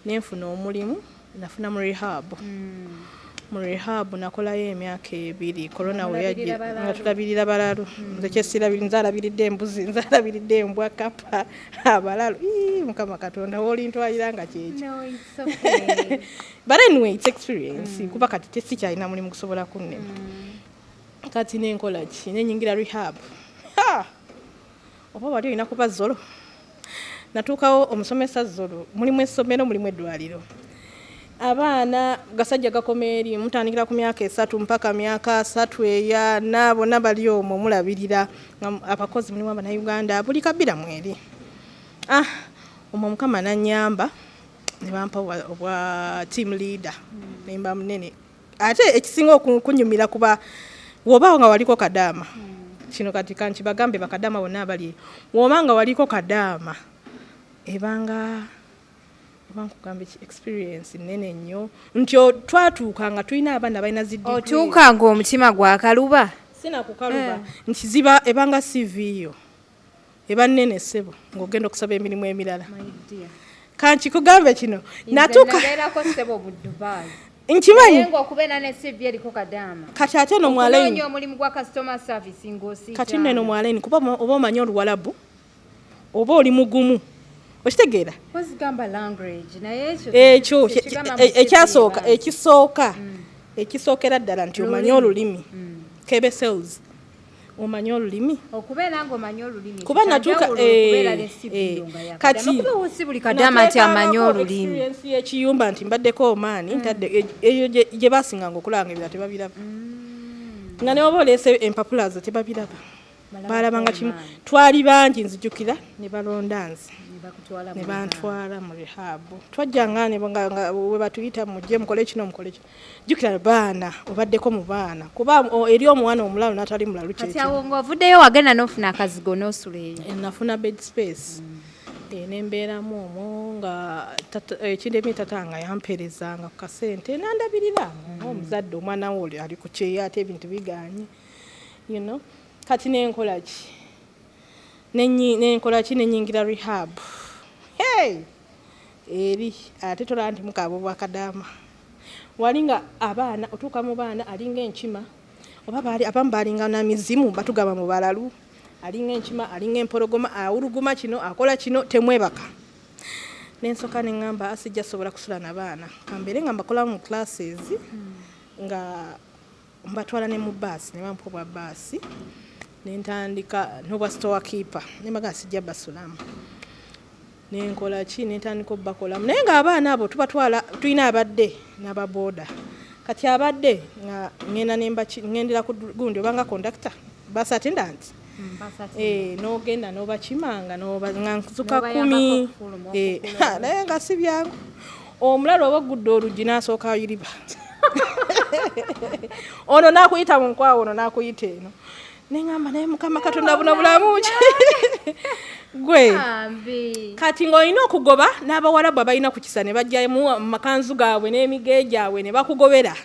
nenfuna omulimu. Nafuna mu rehab. Mu rehab nakolayo emyaka 2, corona we yajja, nga tulabirira balalu. Nze kyesirabiri, nze alabiridde embuzi, nze alabiridde embwa, kapa, abalalu. Ii, Mukama Katonda woolintwalira nga kyekyo. No, it's okay. But anyway, it's experience, kuba kati tesikyalina mulimu gusobola kunnema. Kati nenkola ki? Nenyingira rehab. Ha! Oba wali olina kuba zolo. Natuukawo omusomesa zolo, mulimu essomero, mulimu eddwaliro. Abaana gasajja gakoma eri, mutandikira ku myaka 3 mpaka myaka 3 eyana, bonna bali omwo mulabirira. Nga abakozi mulimu Abannayuganda, buli kabira mweri. Omwo Mukama nannyamba ne bampa obwa team leader, nemba munene. Ate ekisinga okunyumira, kuba bw'obaawo nga waliko kadaama, kino kati kankibagambe bakadaama bonna abali eyo, bw'oba nga waliko kadaama, ebanga oba nkugambe ki, experience nene nnyo nti twatuuka nga tulina abaana balina zi degree. Otuuka ng'omutima gwakaluba. Sina kukaluba, nti ziba ebanga CV yo eba nnene ssebo, ng'ogenda okusaba emirimu emirala. Kankikugambe kino, natuuka nabeerako ssebo mu Dubai. Nkimanyi. Naye ng'okubeera ne CV eriko kadaama, Kati ate eno mu Al Ain, okunoonya omulimu gwa customer service ng'osiita. Kati nno eno mu Al Ain, kuba oba omanyi Oluwalabu, oba oli mugumu, okitegeera? Ozigamba language, naye ekyo Ekyo tekigamba mu CV ekyasooka, bantu. Ekisooka, ekisookera ddala nti omanyi olulimi, kebe sales, omanyi olulimi. Okubeera ng'omanyi olulimi Kuba natuuka kyanjawulo okubeera ne CV yo nga ya kati kadaama. Kuba si buli kadaama nti amanyi nateekangako olulimi. Experience y'ekiyumba nti mbaddeko omaani, ntadde eyo gye basinganga okulaba nga ebirala tebabiraba, nga ne oba oleese empapula zo tebabiraba, balabanga kimu. Twali bangi, nzijukira ne balonda nze ne bantwala mu rehab. Twajjanga nga we batuyita, mujje mukole kino, mukole kino. Jjukira baana, obaddeko mu baana, kuba eri omwana omulalu n'atali mulalu Kati kyekyo. awo ng'ovuddeyo wagenda n'ofuna akazigo n'osula eyo. Nafuna bed space, nembeeramu omwo nga ekindemye tata nga yampeerezanga ku kasente nandabirira ng'omuzadde. Omwana we oli ali ku kyeyo ate ebintu biganye. Kati nenkola ki? Nenkola ki? Nenyingira rehab. Hey! Eri ate tolaba nti mukaaba obwakadaama, wali nga abaana otuuka mu baana alinga enkima, oba baali abamu balinga na mizimu, batugamba mu balalu, alinga enkima, alinga empologoma, awuluguma kino, akola kino, temwebaka. Nensooka neŋŋamba sijja sobola kusula na baana, kambeere nga mbakolamu mu classes, nga mbatwala ne mu baasi, ne bampa obwa baasi, nentandika n'obwa store keeper, nembaga sijja basulamu. Nenkola ki? Nentandika obbakolamu, naye ng'abaana abo tubatwala, tulina abadde n'ababooda. Kati abadde nga ŋŋenda ŋŋendera ku gundi obanga conductor, bus attendant, n'ogenda n'obakimanga nga nzuka 10, naye nga si byangu. Omulala oba ogudde oluggi n'asooka ayiriba ono n'akuyita mu nkwawa, ono n'akuyita eno. Neŋŋamba, naye Mukama Katonda, buno bulamu ki gwe? Kati ng'olina okugoba n'Abawalabu abalina ku kisa ne bajjamu makanzu gaabwe n'emige gyabwe ne bakugobera.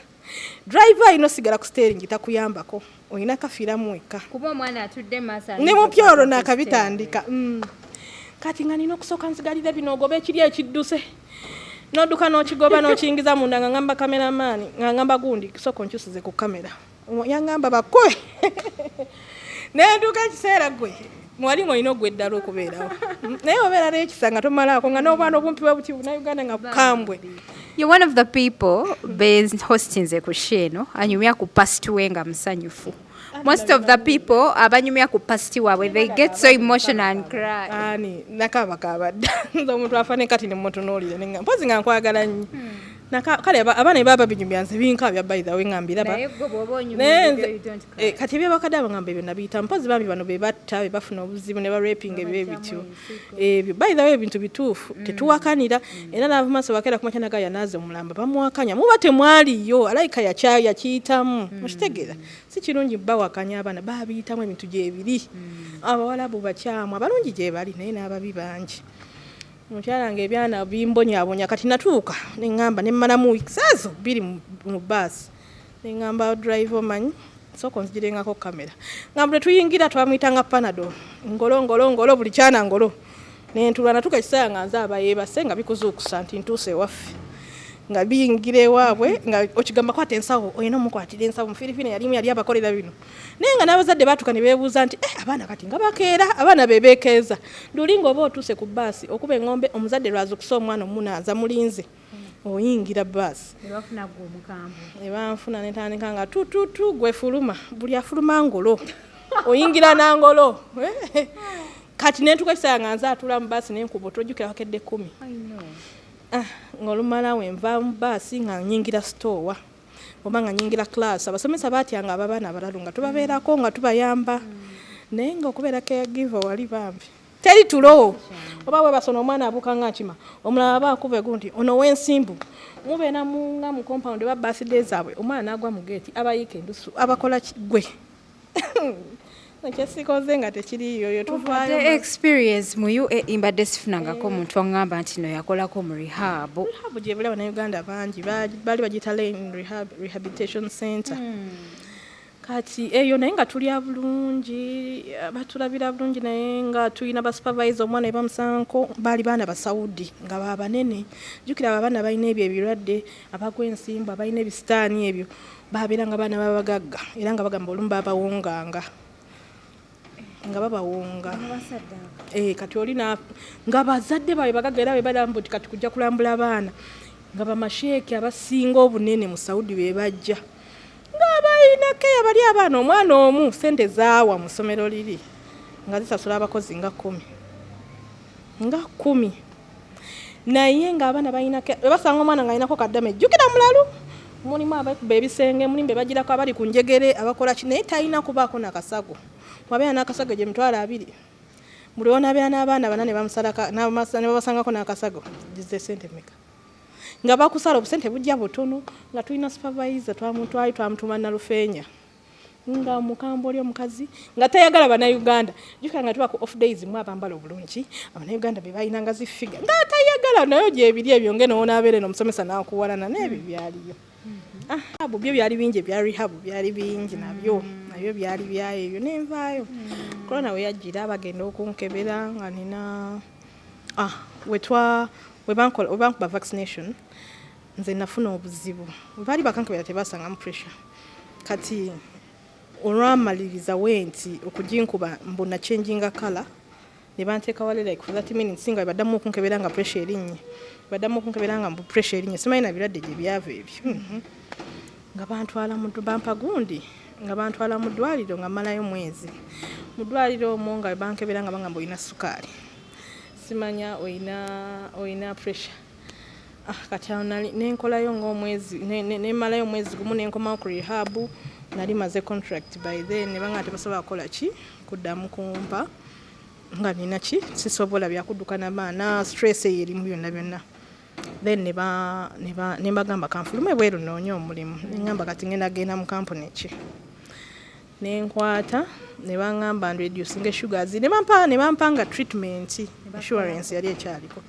Driver alina osigala ku steering, takuyambako, olina kafiiramu wekka. Kuba omwana atudde maaso. Ne mupya olwo naakabitandika. Kati nga nina okusooka nzigalira bino, ogoba ekiri ekidduse, n'odduka n'okigoba n'okiyingiza munda, nga ngamba cameraman, nga ngamba gundi, sooka onkyusize ku kamera. Yaŋŋamba bakube nentuuka ekiseera gwe mwali ng'olina ogwa eddala okubeerawo, naye obeera n'ekisa nga tomalaako, nga n'obwana obumpi bwe buti Bunauganda nga bukambwe. You're one of the people be hostinze ku show eno anyumya ku past we nga musanyufu. Most of the people abanyumya ku past waabwe, they get so emotional and cry. Ani nakabakaaba dda nze omuntu afa ne kati nemutunuulire nenga mpozi nga nkwagala nnyo. Kale abaana bwe baba binyumya nze binkaabya, by the way, nga mbiraba. Naye gwe bw'oba onyumya Naye ebibyo, nze you don't cry. Kati ebyabakadde abo ngamba ebyo nabiyita mpozi bambi bano be batta, be bafuna obuzibu ne barapinga ebyo ebityo ebyo. By the way, ebintu bituufu, tetuwakanira. Era n'ava maaso bakeera kumakya naga yanaaze omulamba bamuwakanya, muba temwaliyo alayika yakiyitamu, okitegeera? Si kirungi bawakanya abaana babiyitamu ebintu gyebiri. Abawalabu bakyamu, abalungi gye bali naye n'ababi bangi. Mukyala nga ebyana bimbonyabonya. Kati natuuka neŋŋamba nemmalamu weeks ezo 2 mu baasi, neŋŋamba driver, omanyi sooka onzigirengako kamera, nga bwe tuyingira twamuyitanga Panado, ngolo ngolo ngolo, buli kyana ngolo. Nentula natuuka ekiseera nga nze aba yeebase nga bikuzuukusa nti ntuuse ewaffe, nga biyingira ewaabwe nga okigamba kwata ensawo, olina omukwatira ensawo. Mufirifini yalimu yali abakolera bino, naye nga n'abazadde baatuka ne beebuuza nti, "Eh, abaana kati nga bakeera, abaana be beekeeza luli." Ng'oba otuuse ku baasi okuba eŋŋombe, omuzadde lwazukusa omwana omunaaza mulinze oyingira baasi. Ne bafuna gwe omukambwe. Ne banfuna netandika nga tututu gwe fuluma, buli afuluma ngolo, oyingira nangolo. Kati nentuka ekiseera nga nze atula mu baasi nenkuba otojjukira wakedde 10. I know. Ah, ng'olumala wenva mu baasi nga nyingira store oba nga nyingira class, abasomesa batyanga ababaana abalalu nga tubabeerako nga tubayamba, naye nga okubeera caregiver wali bambi teri tulo. Oba webasona omwana abuuka nga nkima, omulala aba akuba egundi ono w'ensimbu, mubeera nga mu compound oba birthday zaabwe, omwana n'agwa mu geeti, abayiika endusu, abakola ki gwe ekyesikoze nga tekiriiyo yo tuvaayo. The experience mu UAE, mbadde sifunangako omuntu aŋŋamba nti no yakolako mu rehab. Rehab gye buli Abannayuganda bangi baali bagiyita Lane Rehabilitation Center. Kati eyo naye nga tulya bulungi, batulabira bulungi, naye nga tulina basupervisor. Omwana we bamusanko baali baana Basaudi nga babanene. Jjukira abo abaana balina ebyo ebirwadde, abagwa ensimbu, abalina ebisitaani ebyo, babeera nga baana babagagga, era nga bagamba olumu babawonganga nga babawonga. Kati oli nga bazadde baabwe bagagga, era bwe balamba nti kati kujja kulambula abaana nga bamasheeki abasinga obunene mu Saudi be bajja nga balina keya bali abaana. Omwana omu sente zaawa mu ssomero liri nga zisasula abakozi nga 10, nga 10, naye ng'abaana balina bwe basanga omwana ng'alinako kaddame, jjukira mulalu, mulimu abakuba ebisenge, mulimu be bagirako abali ku njegere, abakola ki, naye talina kubaako nakasago. Wabeera n'akasago gye 20,000, buli wonaabeera n'abaana bana ne bamusalaka ne babasangako n'akasago, gize sente meka nga bakusala? Obusente bujja butono. Nga tulina supervisor, twali twamutuma Nalufeenya, nga mukambwe oli omukazi nga tayagala Bannayuganda. Jjukira nga tuba ku off days, mu abambala obulungi Abannayuganda be balinanga zi figure, nga tayagala naye gyebiri ebyo ngeno wonaabeera eno omusomesa n'akuwalana n'ebyo byaliyo. Ah, byo byali bingi, ebya rehab byali bingi, nabyo byali byayo ebyo. Nenvaayo corona we yajjira, bagenda okunkebera nga nina wetwa we bankuba vaccination, nze nafuna obuzibu. We baali bakankebera tebasangamu pressure. Kati olwamaliriza wenti okuginkuba mbu nachanginga colour, ne banteeka wale like for 30 minutes nga baddamu okunkebera nga pressure erinnye, baddamu okunkebera nga mbu pressure erinnye. Simanyi na birwadde gye byava ebyo. Nga bantwala mu bampa gundi, nga bantwala mu ddwaliro, nga mmalayo mwezi mu ddwaliro omwo, nga bankebera nga bagamba olina sukaali, simanya olina pressure. Kati awo nali nenkolayo ng'omwezi nemmalayo omwezi gumu, nenkomawo ku rehab. Nali maze contract by then, ne banga tebasobola kukola ki kuddamu kumpa nga nina ki, sisobola byakudduka n'abaana, stress eyo erimu byonna byonna. Then ne mbagamba kanfulume bweru noonye omulimu. Neŋŋamba kati ngenda genda mu kampuni ki. Nenkwata ne baŋŋamba nreducinga sugars, ne bampa nga treatment. Insurance yali ekyaliko.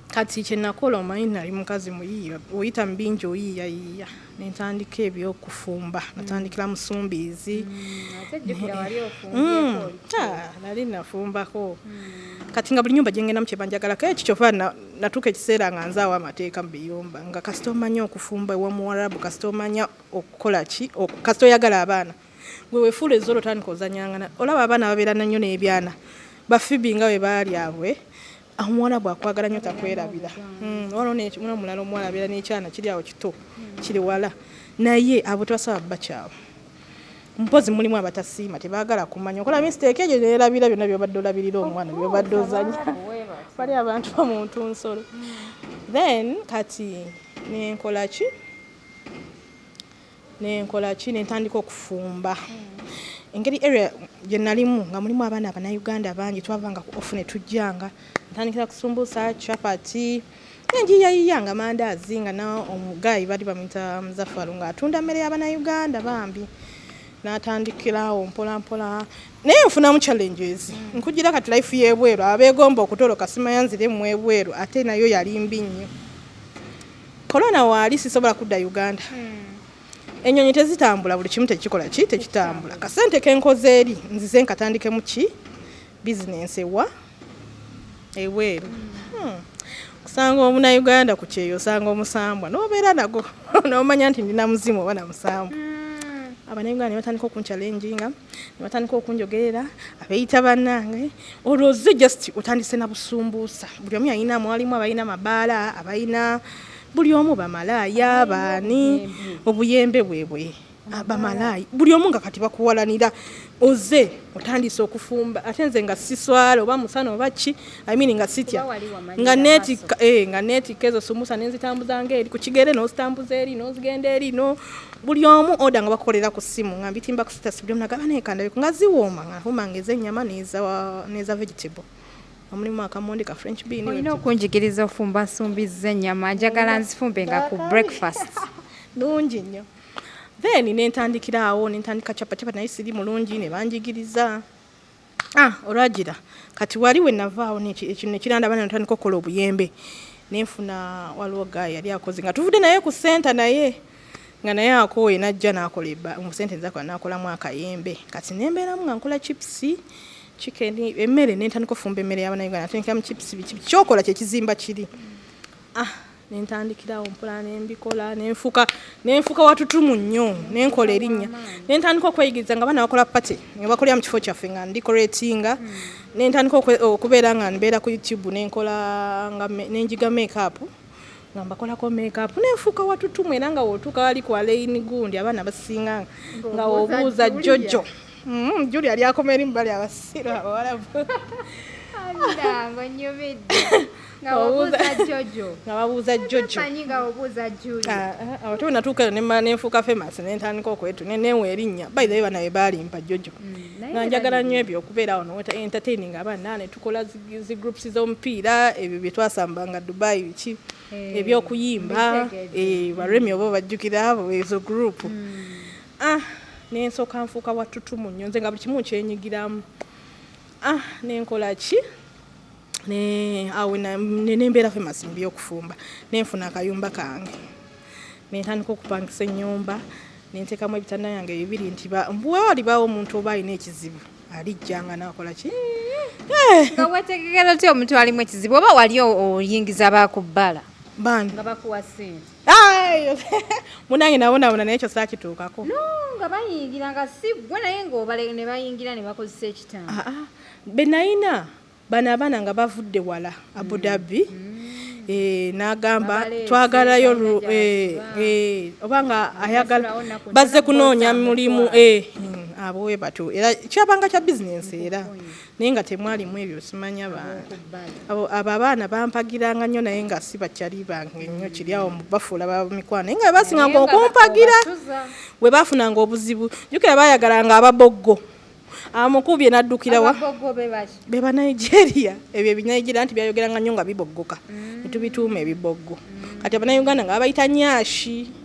Kati kyenakola, omanyi nali mukazi muyiiya, oyita mu bingi, oyiiyayiiya, nentandika ebyokufumba. Natandikira mu sumbiizi. Ate jjukira wali ofumbyeko oli. Ah, nali nafumbako. Kati nga buli nyumba gyengendamu kyebanjagalako ekyo. Kyova natuuka ekiseera nga nzaawo amateeka mu biyumba, nga kasita omanya okufumba ewa muwarabu, kasita omanya okukola ki, kasita oyagala abaana, gwe wefuula ezzolo, otandika ozanyangana. Olaba abaana babeera nnyo n'ebyana bafibi nga bwe baali abwe. Omuwarabu akwagala nnyo, takwerabira. Waliwo n'omulala omuwala abeera n'ekyana kiri awo kito, kiri wala naye, abo tebasaba bakyawa. Mpozi mulimu abatasiima, tebaagala kumanya. Okola mistake egyo nerabira byonna byobadde olabirira omwana, byobadde ozanya. Bali abantu bamuntu nsolo. Then kati nenkola ki? Nentandika okufumba. Engeri area gye nalimu nga mulimu abaana Abannayuganda bangi, twavanga ku off ne tujjanga. Ntandikira kusumbusa, chapati, nenjiyayiya nga mandaazi, nga na omugayi bali bamuyita Muzafaru, ng'atunda mmere y'Abannayuganda bambi. N'atandikirawo mpola mpola, naye nfunamu challenges. Nkugira kati life y'ebweru, abeegomba okutoloka simanya nzire mu ebweru, ate nayo yali mbi nnyo. Korona waali, sisobola kudda Uganda, ennyonyi tezitambula, buli kimu tekikola ki, tekitambula. Kasente kenkoze eri nzize nkatandikemu ki, bizinensi ewa ebweru. Kusanga omunauganda ku kyeyo, osanga omusambwa nobeera nago nomanya nti ndina muzimu oba namusambwa. Abanauganda ne batandika okunchallenginga, ne batandika okunjogerera, abeeyita bannange. Olwo ozze just otandise na busumbuusa, buli omu yalina, mwalimu abalina mabaala, abalina buli omu, bamalaaya, baani, obuyembe bwebwe, bamalaaya, buli omu nga kati bakuwalanira. Oze otandise okufumba, ate nze nga siswala oba musana oba ki, I mean nga sitya. Kuba wali wamanyira. Nga neetikka nga neetikka ezo sumbusa nenzitambuza nga eri ku kigere, n'ozitambuza eri, n'ozigenda eri, no buli omu oda nga bakukolera ku ssimu, nga mbitimba ku status, buli omu nagamba naye kandabeko nga ziwooma, nga nfumba nga ez'ennyama n'eza vegetable, nga mulimu akamondi ka french bean. Olina okunjigiriza ofumba nsumbi z'ennyama, njagala nzifumbe nga ku breakfast. Nungi nnyo. Then nentandikira awo, nentandika chapati. Chapati naye siri mulungi, ne banjigiriza. Ah, olwagira kati wali we navaawo ekintu nekiranda bana, natandika okukola obuyembe. Nenfuna, waliwo guy yali akoze nga tuvudde naye ku center, naye nga naye akooye, najja n'akola mu sente nzakola n'akolamu akayembe. Kati nembeeramu nga nkola chips, chicken, emmere. Nentandika ofumba emmere y'Abannayuganda, natandikiramu chips, biki kyokola kyekizimba kiri. Ah, nentandikirawo mpola, nembikola, nenfuka watutumu nnyo, nenkola erinnya, nentandika okweyigiriza nga baana bakola party nga bakolera mu kifo kyaffe, nga ndecoratinga. Nentandika okubeera nga mbeera ku YouTube, nenkola nga nenjiga makeup, nga mbakolako makeup, nenfuuka watutumu. Era nga wotuuka wali ku Alaini gundi, abaana basinga nga obuuza Jojo. Julia ali akoma eri mubali abasiru abawalabu. Ndango nyumidde nga obuuza Jojo. Nga babuuza Jojo. Manyi nga obuuza Julia. Ah, ah, awo tewe natuuka ero nemala nenfuuka famous, nentandika okwetu neneewa erinnya. By the way, bana be baalimpa Jojo, naye nga njagala nnyo ebyo, okubeera awo no entertaining abaana, ne tukola zi groups z'omupiira, ebyo bye twasambanga Dubai, biki, ebyokuyimba. Mbitegedde. Baremi oba bajjukira abo ezo group. Ah, nensooka nfuuka watutumu nnyo nze, nga buli kimu nkyenyigiramu. Ah, nenkola ki, ne awo nembeera famous mu byokufumba, nenfuna akayumba kange, nentandika okupangisa ennyumba, nenteekamu ebitanda byange bibiri, nti bwe walibawo omuntu oba alina ekizibu alijjanga nakola ki. Nga wetegekera otya omuntu alimu ekizibu, oba wali oyingiza bakubbala? Bani? Nga bakuwa ssente. Ai, munange nabonabona, naye ekyo saakituukako. No nga bayingira nga si ggwe, naye ng'obale ne bayingira ne bakozesa ekitanda. Ah, ah. Be nayina bano abaana nga bavudde wala, Abu Dhabi, n'agamba Babaleese, twagalayo balina gy'asiba. Oba nga ayagala Basulawo nnaku bazze ntono, kunoonya b'osanga mulimu. mutwalo. Abo we batyo, era kyabanga kya bizinensi era, naye nga temwalimu ebyo simanya baana. Okubbala. Abo abaana bampagiranga nnyo, naye nga si bakyali bange nnyo, kiri awo bafuula ba mikwano, naye nga basinganga Naye nga okumpagira. obatuza. Bwe baafunanga obuzibu, jjukira baayagalanga ababoggo, amukubye n'addukira wa? Ababogo be baki? Be ba Nigeria. Ebyo ebinigeria nti byayogeranga nnyo nga biboggoka, netubituuma ebiboggo. Kati Abannayuganda nga babayita nyashi.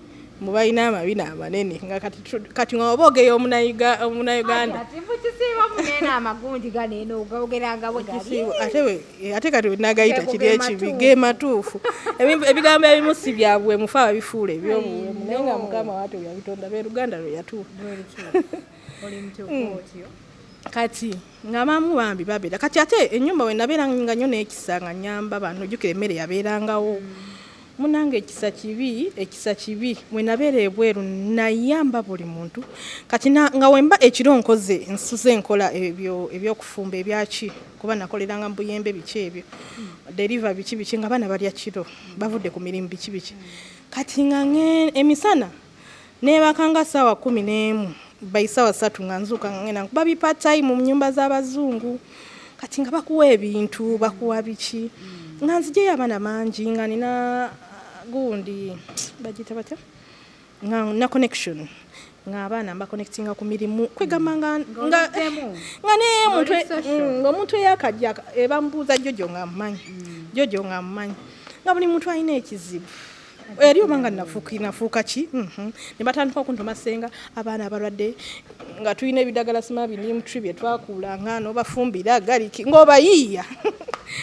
Mubalina amabina amanene nga kati kati nga oba ogeya omunayuganda. Ati mukisiiba munene amagundi ganene ogogeranga bwe gali. Ate kati wenagayita Ge kiri ge ekibi matuufu. Ge matuufu. Ebigambo ebimu si byabwe mufa babifuula ebyobuwemu naye nga know. Mukama waate yabitonda be Luganda lwe yatuuka. Oli mutuufu otyo. Kati nga bamu bambi babeera kati ate ennyumba we nabeeranga nnyo n'ekisa nga nnyamba bano, ojjukira emmere yabeerangawo. Munange ekisa kibi, ekisa kibi. We nabeera ebweru nayamba buli muntu. Kati nga wemba ekiro nkoze nsuze nkola ebyo ebyokufumba ebyaki kuba nakoleranga mu buyembe biki ebyo deriva biki biki nga baana balya kiro bavudde ku mirimu biki biki. Kati nga emisana neebakanga ssaawa 11 by ssaawa 3 nga nzuuka nga ngenda nkuba bi part time mu nnyumba z'abazungu. Kati nga bakuwa ebintu, bakuwa biki, nga nzijeyo abaana bangi nga nina gundi bagiyita batya, nga na connection nga abaana mbaconnectinga ku mirimu kwegamba nga Ng'oluddemu. Nga naye omuntu Ng'oli social. Ng'omuntu eyakajja ebambuuza Jojo nga mmanyi, Jojo nga mmanyi, nga buli muntu alina ekizibu eri oba nga nafuuka ki. Ne batandika okuntuma senga abaana abalwadde nga tulina ebidagala sima binimutri bye twakuulanga n'obafumbira gariki ng'obayiiya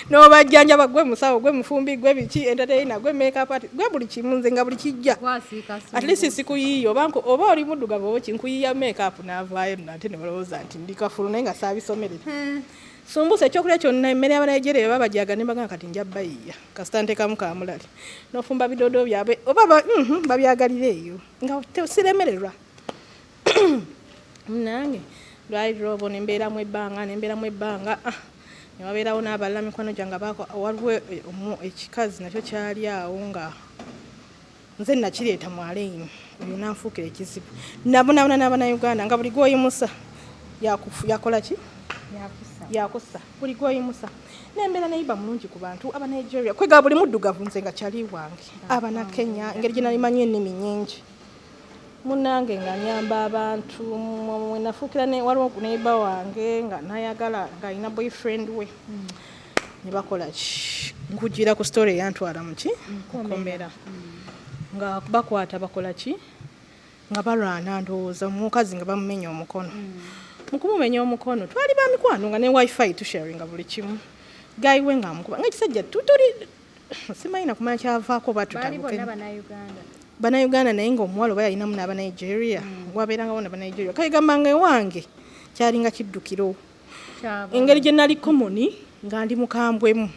n'obajjanjaba gwe musawo gwe mufumbi gwe biki entertainer gwe makeup artist gwe buli kimu nze nga buli kijja. Gwasiika. At least sikuyiiya oba oba oli muddugavu oba ki nkuyiiya makeup n'avaayo nate ne balowooza nti ndi kafulu naye nga saabisomerera. Sumbusa ekyokulya kyonna emmere y'Abanigeria baba bagyaga ne bagamba kati nja bayiiya kasita nteekamu kamulali n'ofumba bidodo byabwe oba babyagalira eyo nga siremererwa. Nange lwali lwobo ne mbeeramu ebbanga ne mbeeramu ebbanga, ne wabeerawo n'abalala mikwano gyange waliwo ekikazi nakyo kyali awo nga nze nakireeta mu Al Ain oyo nanfuukira ekizibu nabonaabona n'Abannayuganda nga buli gw'oyimusa yakola ki. Yakusa. Yakusa buli gw'oyimusa nembeera neyiba mulungi ku bantu Abanigeria kwega buli muddugavu nze nga kyali wange Abanakenya engeri gye nalimanyi ennimi nnyingi munnange nga nyamba abantu mwe nafuukira ne waliwo neighbor wange nga nayagala ng'alina boyfriend we ne bakola ki nkugira ku story eyantwala muki nkomera nga bakwata bakola ki nga balwana ndowooza omukazi nga bamumenya omukono. Mu kumumenya omukono twali ba mikwano nga ne wifi tusharinga buli kimu guy we ng'amukuba nga ekisajja tutuli simanyi nakumanya kyavaako Baali batutabuke. bonna Bannayuganda. Bannayuganda naye ng'omuwala oba yalinamu n'Abanigeria wabeerangawo n'Abanigeria kale gamba nga ewange kyalinga kiddukiro. Kyabo. Engeri gye nali common nga ndi mukambwemu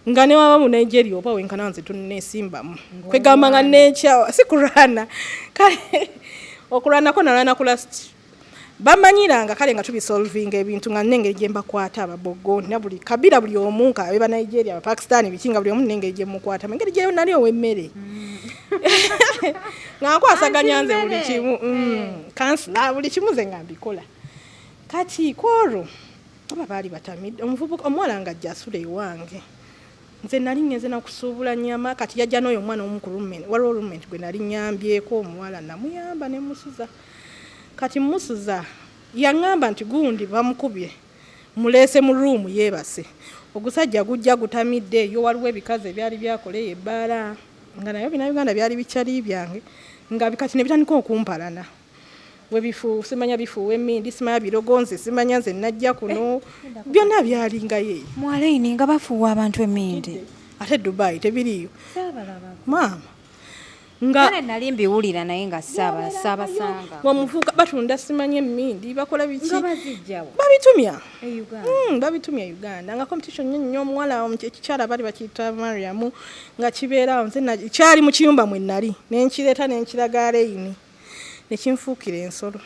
nga ne waba mu Nigeria oba wenkana nze tunneesimbamu kwegamba nga nekyawa si kulwana kale okulwanako nalwana ku last bamanyiranga kale nga tubisolvinga ebintu nga nengeri gye mbakwata ababogo na buli kabira buli omu kaabe ba Nigeria Abapakistan biki nga buli omu nengeri gye mukwata engeri gye nali ow'emmere nga nkwasaganya nze buli Anti kimu kansula buli kimu nze nga mbikola. Kati kwolwo oba baali batamidde omuvubuka omuwala nga ajja asula ewange nze nali ngenze nakusuubula nnyama kati yajja n'oyo omwana omu ku roommate waliwo roommate gwe nali nyambyeko omuwala namuyamba ne musuza kati musuza yaŋŋamba nti gundi bamukubye muleese mu room yeebase ogusajja gujja gutamidde eyo waliwo ebikazi ebyali byakola eyo ebbaala nga nayo Bannayuganda byali bikyali byange nga kati ne bitandika okumpalana webifu simanya bifuuwa emmindi simanya birogo nze simanya nze najja kuno byonna byalingayo eyo. Mu Al Ain nga bafuuwa abantu emmindi. Ate Dubai tebiriiyo. Saabalaba. Maama nga Kale nali mbiwulira naye nga saabasanga. Omuvubuka batunda simanya emmindi bakola biki. Nga bazijjawo. Babitumya. E Uganda. Babitumya Uganda nga competition nnyo nnyo omuwala ekikyala baali bakiyita Mariamu nga kibeera awo nze kyali mu kiyumba mwe nali ne nkireeta ne nkiraga Al Ain ne kinfuukira ensolo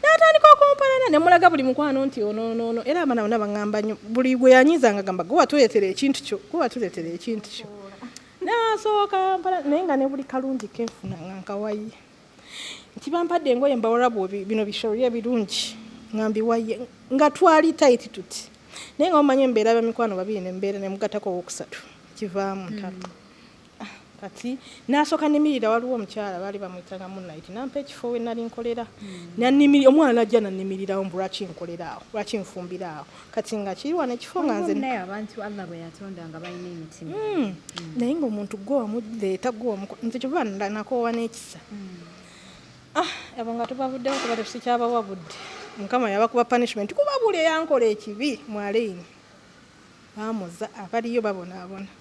n'atandika okumpalana ne mulaga buli mukwano nti ono ono ono era abaana bonna baŋŋamba nnyo buli gwe yanyiizanga gamba gwe watuleetera ekintu kyo gwe watuleetera ekintu kyo nasooka mpala naye nga ne buli kalungi kenfuna nga nkawaye nti bampadde engoye mbawarabu bino bishauri ebirungi nga mbiwaye nga twali tight tuti naye nga omanyi embeera bamikwano babiri nembeera nemugattako owokusatu kivaamu ntalo. Kati nasooka nimirira, waliwo omukyala baali bamuyitanga Moonlight, nampa ekifo we nali nkolera. Nanimiri omwana najja nanimirirawo mbu lwaki nkolera awo, lwaki nfumbira awo, kati nga kiri wano ekifo nga nze. Naye abantu Allah bwe yatonda nga balina emitima. Naye ng'omuntu gwe wamuleeta, gwe nze kyova nakoowa n'ekisa. Ah, abo nga tubavuddeho kuba tetusikyabawa budde. Mukama yabakuba punishment kuba buli eyankola ekibi mwaleini bamuza, abaliyo babonaabona,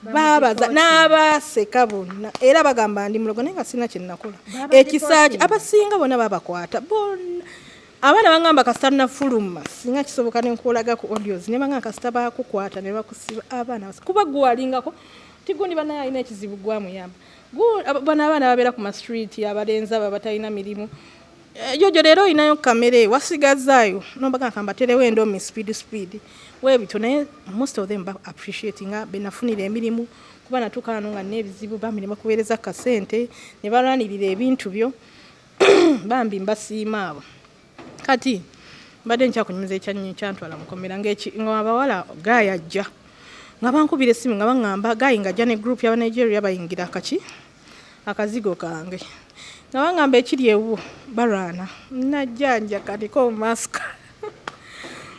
babaza n'abaaseka bonna, era bagamba ndi mulogo, naye nga sirina kye nakola. Ekisa abasinga bonna babakwata bonna. Abaana bagamba kasita nafuluma, singa kisoboka nenkwolaga ku audios, ne bagamba kasita bakukwata ne bakusiba abaana kuba gwe walingako tigundi banaye alina ekizibu gwamuyamba. Bano abaana babeera ku ma street, abalenzi abo abatalina mirimu. Jojo leero olinayo kamere wasigazaayo nombaga kambaterewo endomi speed speed webityo, naye most of them ba appreciate nga benafunira emirimu, kuba natuuka wano nga nina ebizibu, bambi ne bakuweereza kasente ne balwanirira ebintu byo. Bambi mbasiima abo. Kati mbadde nkyakunyumiza ekyantwala mukomera nga abawala guy ajja nga bankubira essimu nga baŋŋamba guy ng'ajja ne group y'Abanigeria bayingira akaki akazigo kange, nga baŋŋamba ekiri ewuwo balwana. Najja njakaniko masika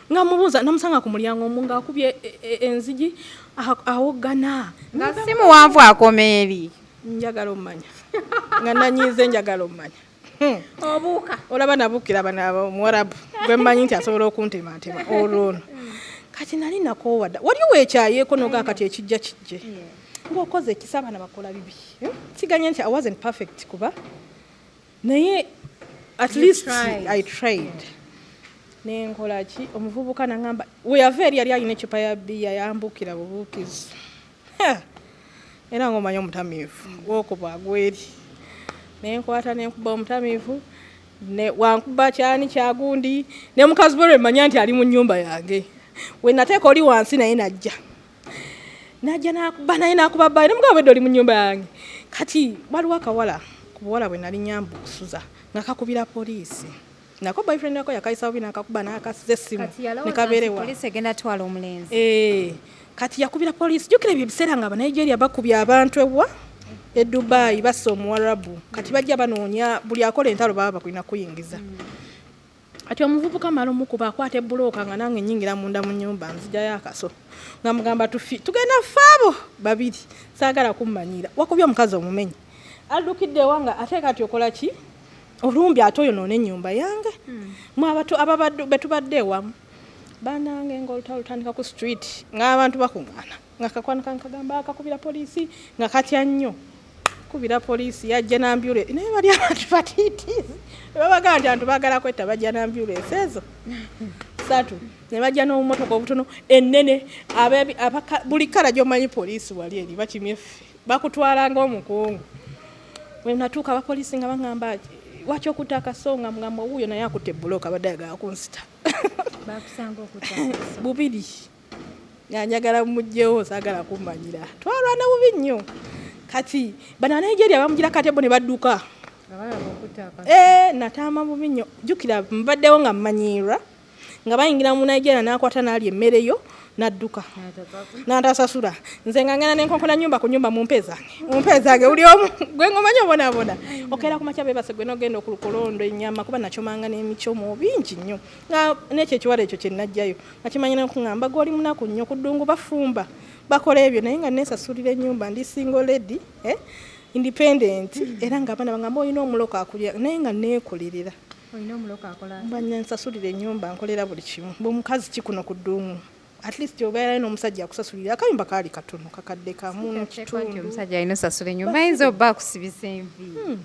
nga mubuuza, namusanga ku mulyango omu ng'akubye enzigi awoggana. Nga si muwanvu akoma eri. Njagala omumanya nga nanyiize, njagala omumanya. Obuuka. Olaba nabuukira bano omuwarabu gwe mmanyi nti asobola okuntemantema olwo ono. Kati nali nakoowa dda, wali weekyayeeko nogaa kati ekijja kijje ng'okoze ekisa, abaana bakola bibi. Eh? Siganye nti I wasn't perfect, kuba naye at You least tried. I tried. Nenkola ki, omuvubuka nagamba weyava eri yali alina ecupa ya bbiya, yambuukira bubuukizi. Ha! Era ngaomanyi omutamiivu wokuba agwa eri, nenkwata nenkuba omutamiivu ne wankuba kyani kyagundi ne mukazi bwe lwemmanya nti ali mu nnyumba yange, we nateeka oli wansi, naye najja najja nakuba, naye nakuba bbayi nemugamba bwedde oli mu nnyumba yange. Kati waliwo akawala ku buwala bwe nali nyamba okusuza nga kakubira poliisi, nako boyfriend wako yakayisa bubi nakakuba nakasiza essimu. Kati yalowooza nti nekabeerewa. Poliisi egenda twala omulenzi. Eh, kati yakubira poliisi. Jjukira ebyo ebiseera nga Abanigeria bakubye abantu ewa e Dubai, bassa omuwarabu, kati bajja banoonya buli akola entalo, baba bakulina kuyingiza. Kati omuvubuka mala omukuba, akwata ebulooka nga nange nyingira munda mu nyumba, nzijayo akaso nga mugamba tufi tugenda faabo babiri, saagala kummanyira, wakubye omukazi omumenyi addukidde ewanga, ate kati okola ki olumbi ate oyonoona ennyumba yange mwe abatu ababadde betubadde ewamu banange. Ngaolutalo lutandika ku street ng'abantu bakuŋŋaana, nga kakwana kange kagamba akakubira poliisi nga katya nnyo kubira poliisi, yajja n'ambulance, naye bali abantu batiitiizi babagaa nti abantu baagala kwetta, bajja n'ambulance ezo satu ne bajja n'obumotoka obutono ennene buli kala gy'omanyi poliisi wali eri bakimye ffe bakutwala ng'omukungu. We natuuka abapoliisi nga baŋŋamba waki okutta akaso, nga mugamba wuuyo naye akutte ebulooka abadde ayagala kunsita. Bakusanga okutta? Bubiri nga njagala mugjewo, saagala kummanyira, twalwana bubi nnyo. Kati bano Abanigeria bamugira kati bo ne badduka. Nga balaba okutta akaso. Eh, nataama bubi nnyo. Jjukira mbaddewo nga mmanyiirwa nga bayingira mu Nigeria n'akwata n'alya emmere yo n'adduka n'atasasula. Nze nga ngenda nenkonkona nyumba ku nyumba, mumpe zange, mumpe zange, buli omu gwe ngomanyi obonaabona. Okeera ku makya beebase, gwe n'ogenda okulukolonda ennyama, kuba nakyomanga n'emikyomo bingi nnyo, nga n'ekyo ekiwala ekyo kye najjayo nga kimanyi nokuŋŋamba gw'oli munaku nnyo ku ddungu, bafumba bakola ebyo, naye nga neesasulira ennyumba, ndi single lady, eh? Independent, era nga abaana bagamba olina omuloko akulya, naye nga neekolerera. Olina omuloko akola? Mba nsasulira ennyumba, nkolera buli kimu. Bwe omukazi kikuno ku ddungu, at least obeerayo n'omusajja akusasulira. Akayumba kaali katono, kakadde kamu nti kitundu. Omusajja alina osasula ennyumba, ayinza obba akusibisa envi.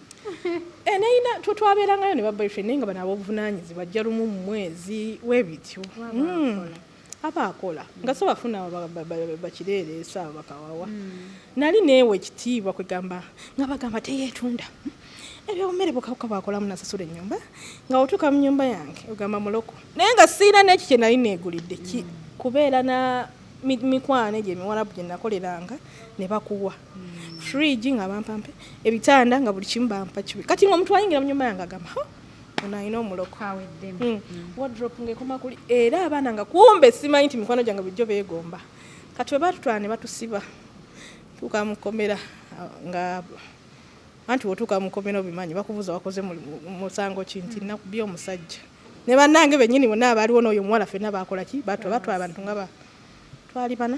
Eh, nayina twabeerangayo ne ba boyfriend, naye nga bano ab'obuvunaanyizibwa ajja lumu mu mwezi weebityo. Aba akola nga so bafuna bakireereesa abo bakawawa. Nali neewa ekitiibwa, kwegamba nga bagamba teyeetunda. Ebyobummere bukawuka bwakolamu nasasula ennyumba, nga otuuka mu nnyumba yange ogamba muloko, naye nga siina n'eki kye nali neegulidde kubeera na mikwano egyo emiwarabu gye nakoleranga ne bakuwa fridge, nga bampampe ebitanda, nga buli kimu bampa kibi. Kati nga omuntu ayingira mu nyumba yange agamba, "Ha, ono alina omuloko." Kaweddemu. Wardrobe ng'ekoma kuli, era abaana nga kumbe simanyi nti mikwano gyange bulijjo beegomba. Kati bwe batutwala ne batusiba, Tuuka mukomera nga anti wotuuka mukomera obimanyi, bakubuuza wakoze musango ki, nti nakubye omusajja. Ne bannange bennyini bonna abaaliwo n'oyo omuwala ffenna baakola ki, batwala abantu nga twali bana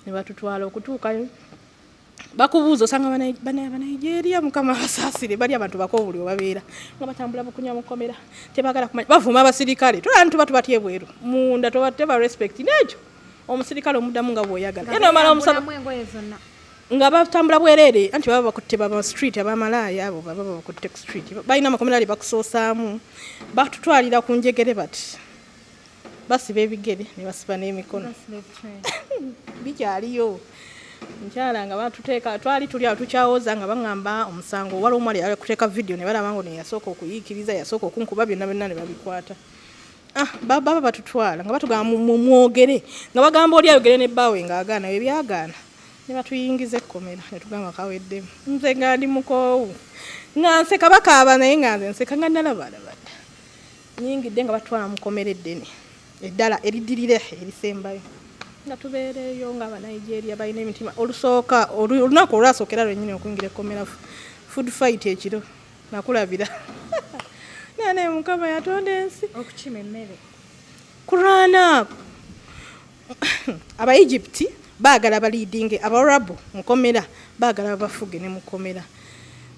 ne batutwala. Okutuukayo bakubuuza, osanga Banigeria, Mukama abasaasire, bali abantu bakoowu buli webabeera nga batambula bukunya mukomera, tebagala kumanya, bavuma abasirikale. Tulaba tuba tubatya ebweru, munda teba respect n'ekyo omusirikale omuddamu nga bw'oyagala. Era nomala omusaba nga batambula bwereere, anti baba bakutte baba street, abamalaaya abo baba bakutte ku street, balina amakomera ali bakusoosaamu. Batutwalira ku njegere bati basiba ebigere ne basiba n'emikono, bikyaliyo nkyala nga batuteeka. Twali tuli awo tukyawoza nga baŋŋamba omusango. Waliwo omuwala yali kuteeka vidiyo ne balaba ngo neyasooka okuyiikiriza, yasooka okunkuba, byonna byonna ne babikwata. Ah, baba batutwala nga batugamba mwogere, nga bagamba oli ayogere ne bbaawe ng'agaana, ebyagaana ne batuyingiza ekkomera ne tugamba kaweddemu. Nze nga ndi mukoowu nga nseka, bakaaba naye nga nze nseka nga nalabalabadda nyingidde nga batwala mukomera eddene eddala eriddirira erisembayo nga tubeereeyo nga Abanigeria balina emitima. Olusooka, olunaku olwasookera lwennyini okuyingira ekkomera, food fight ekiro nakulabira naye Mukama yatonda ensi. Okukima emmere. Kulwana, Abaegypt baagala baleadinge, Abawarabu mukomera baagala babafuge ne mukomera.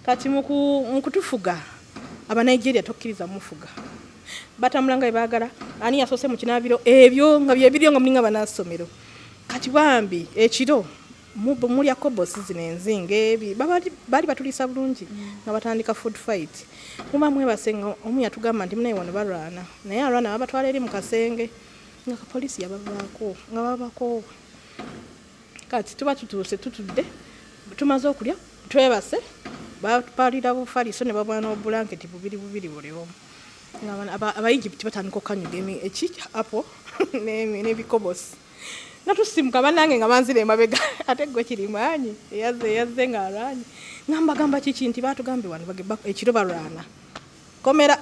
Kati mu kutufuga, Abanigeria tokkiriza mufuga, batambula nga byebaagala, ani yasoose mu kinaabiro, ebyo nga byebiriyo nga mulinga banasomero. Kati bambi ekiro mulya kobosi zino enzinga ebi baali batuliisa bulungi nga batandika food fight. Muba mwebase nga omu yatugamba nti munaye wano balwana, naye alwana babatwala eri mu kasenge nga kapoliisi yabavaako nga babakoowa. Kati tuba tutuuse tutudde tumaze okulya twebase, bapalira bufaliso ne babwana n'obulanketi bubiri bubiri buli omu. Nga Abaegypt batandika okukanyuga eki apo n'ebikobosi nga tusimuka bannange nga banzira emabega, ate gwe kirimaanyi eyazze eyazze ng'alwanye nga mbagamba kiki nti batugambye wano ekiro balwana komera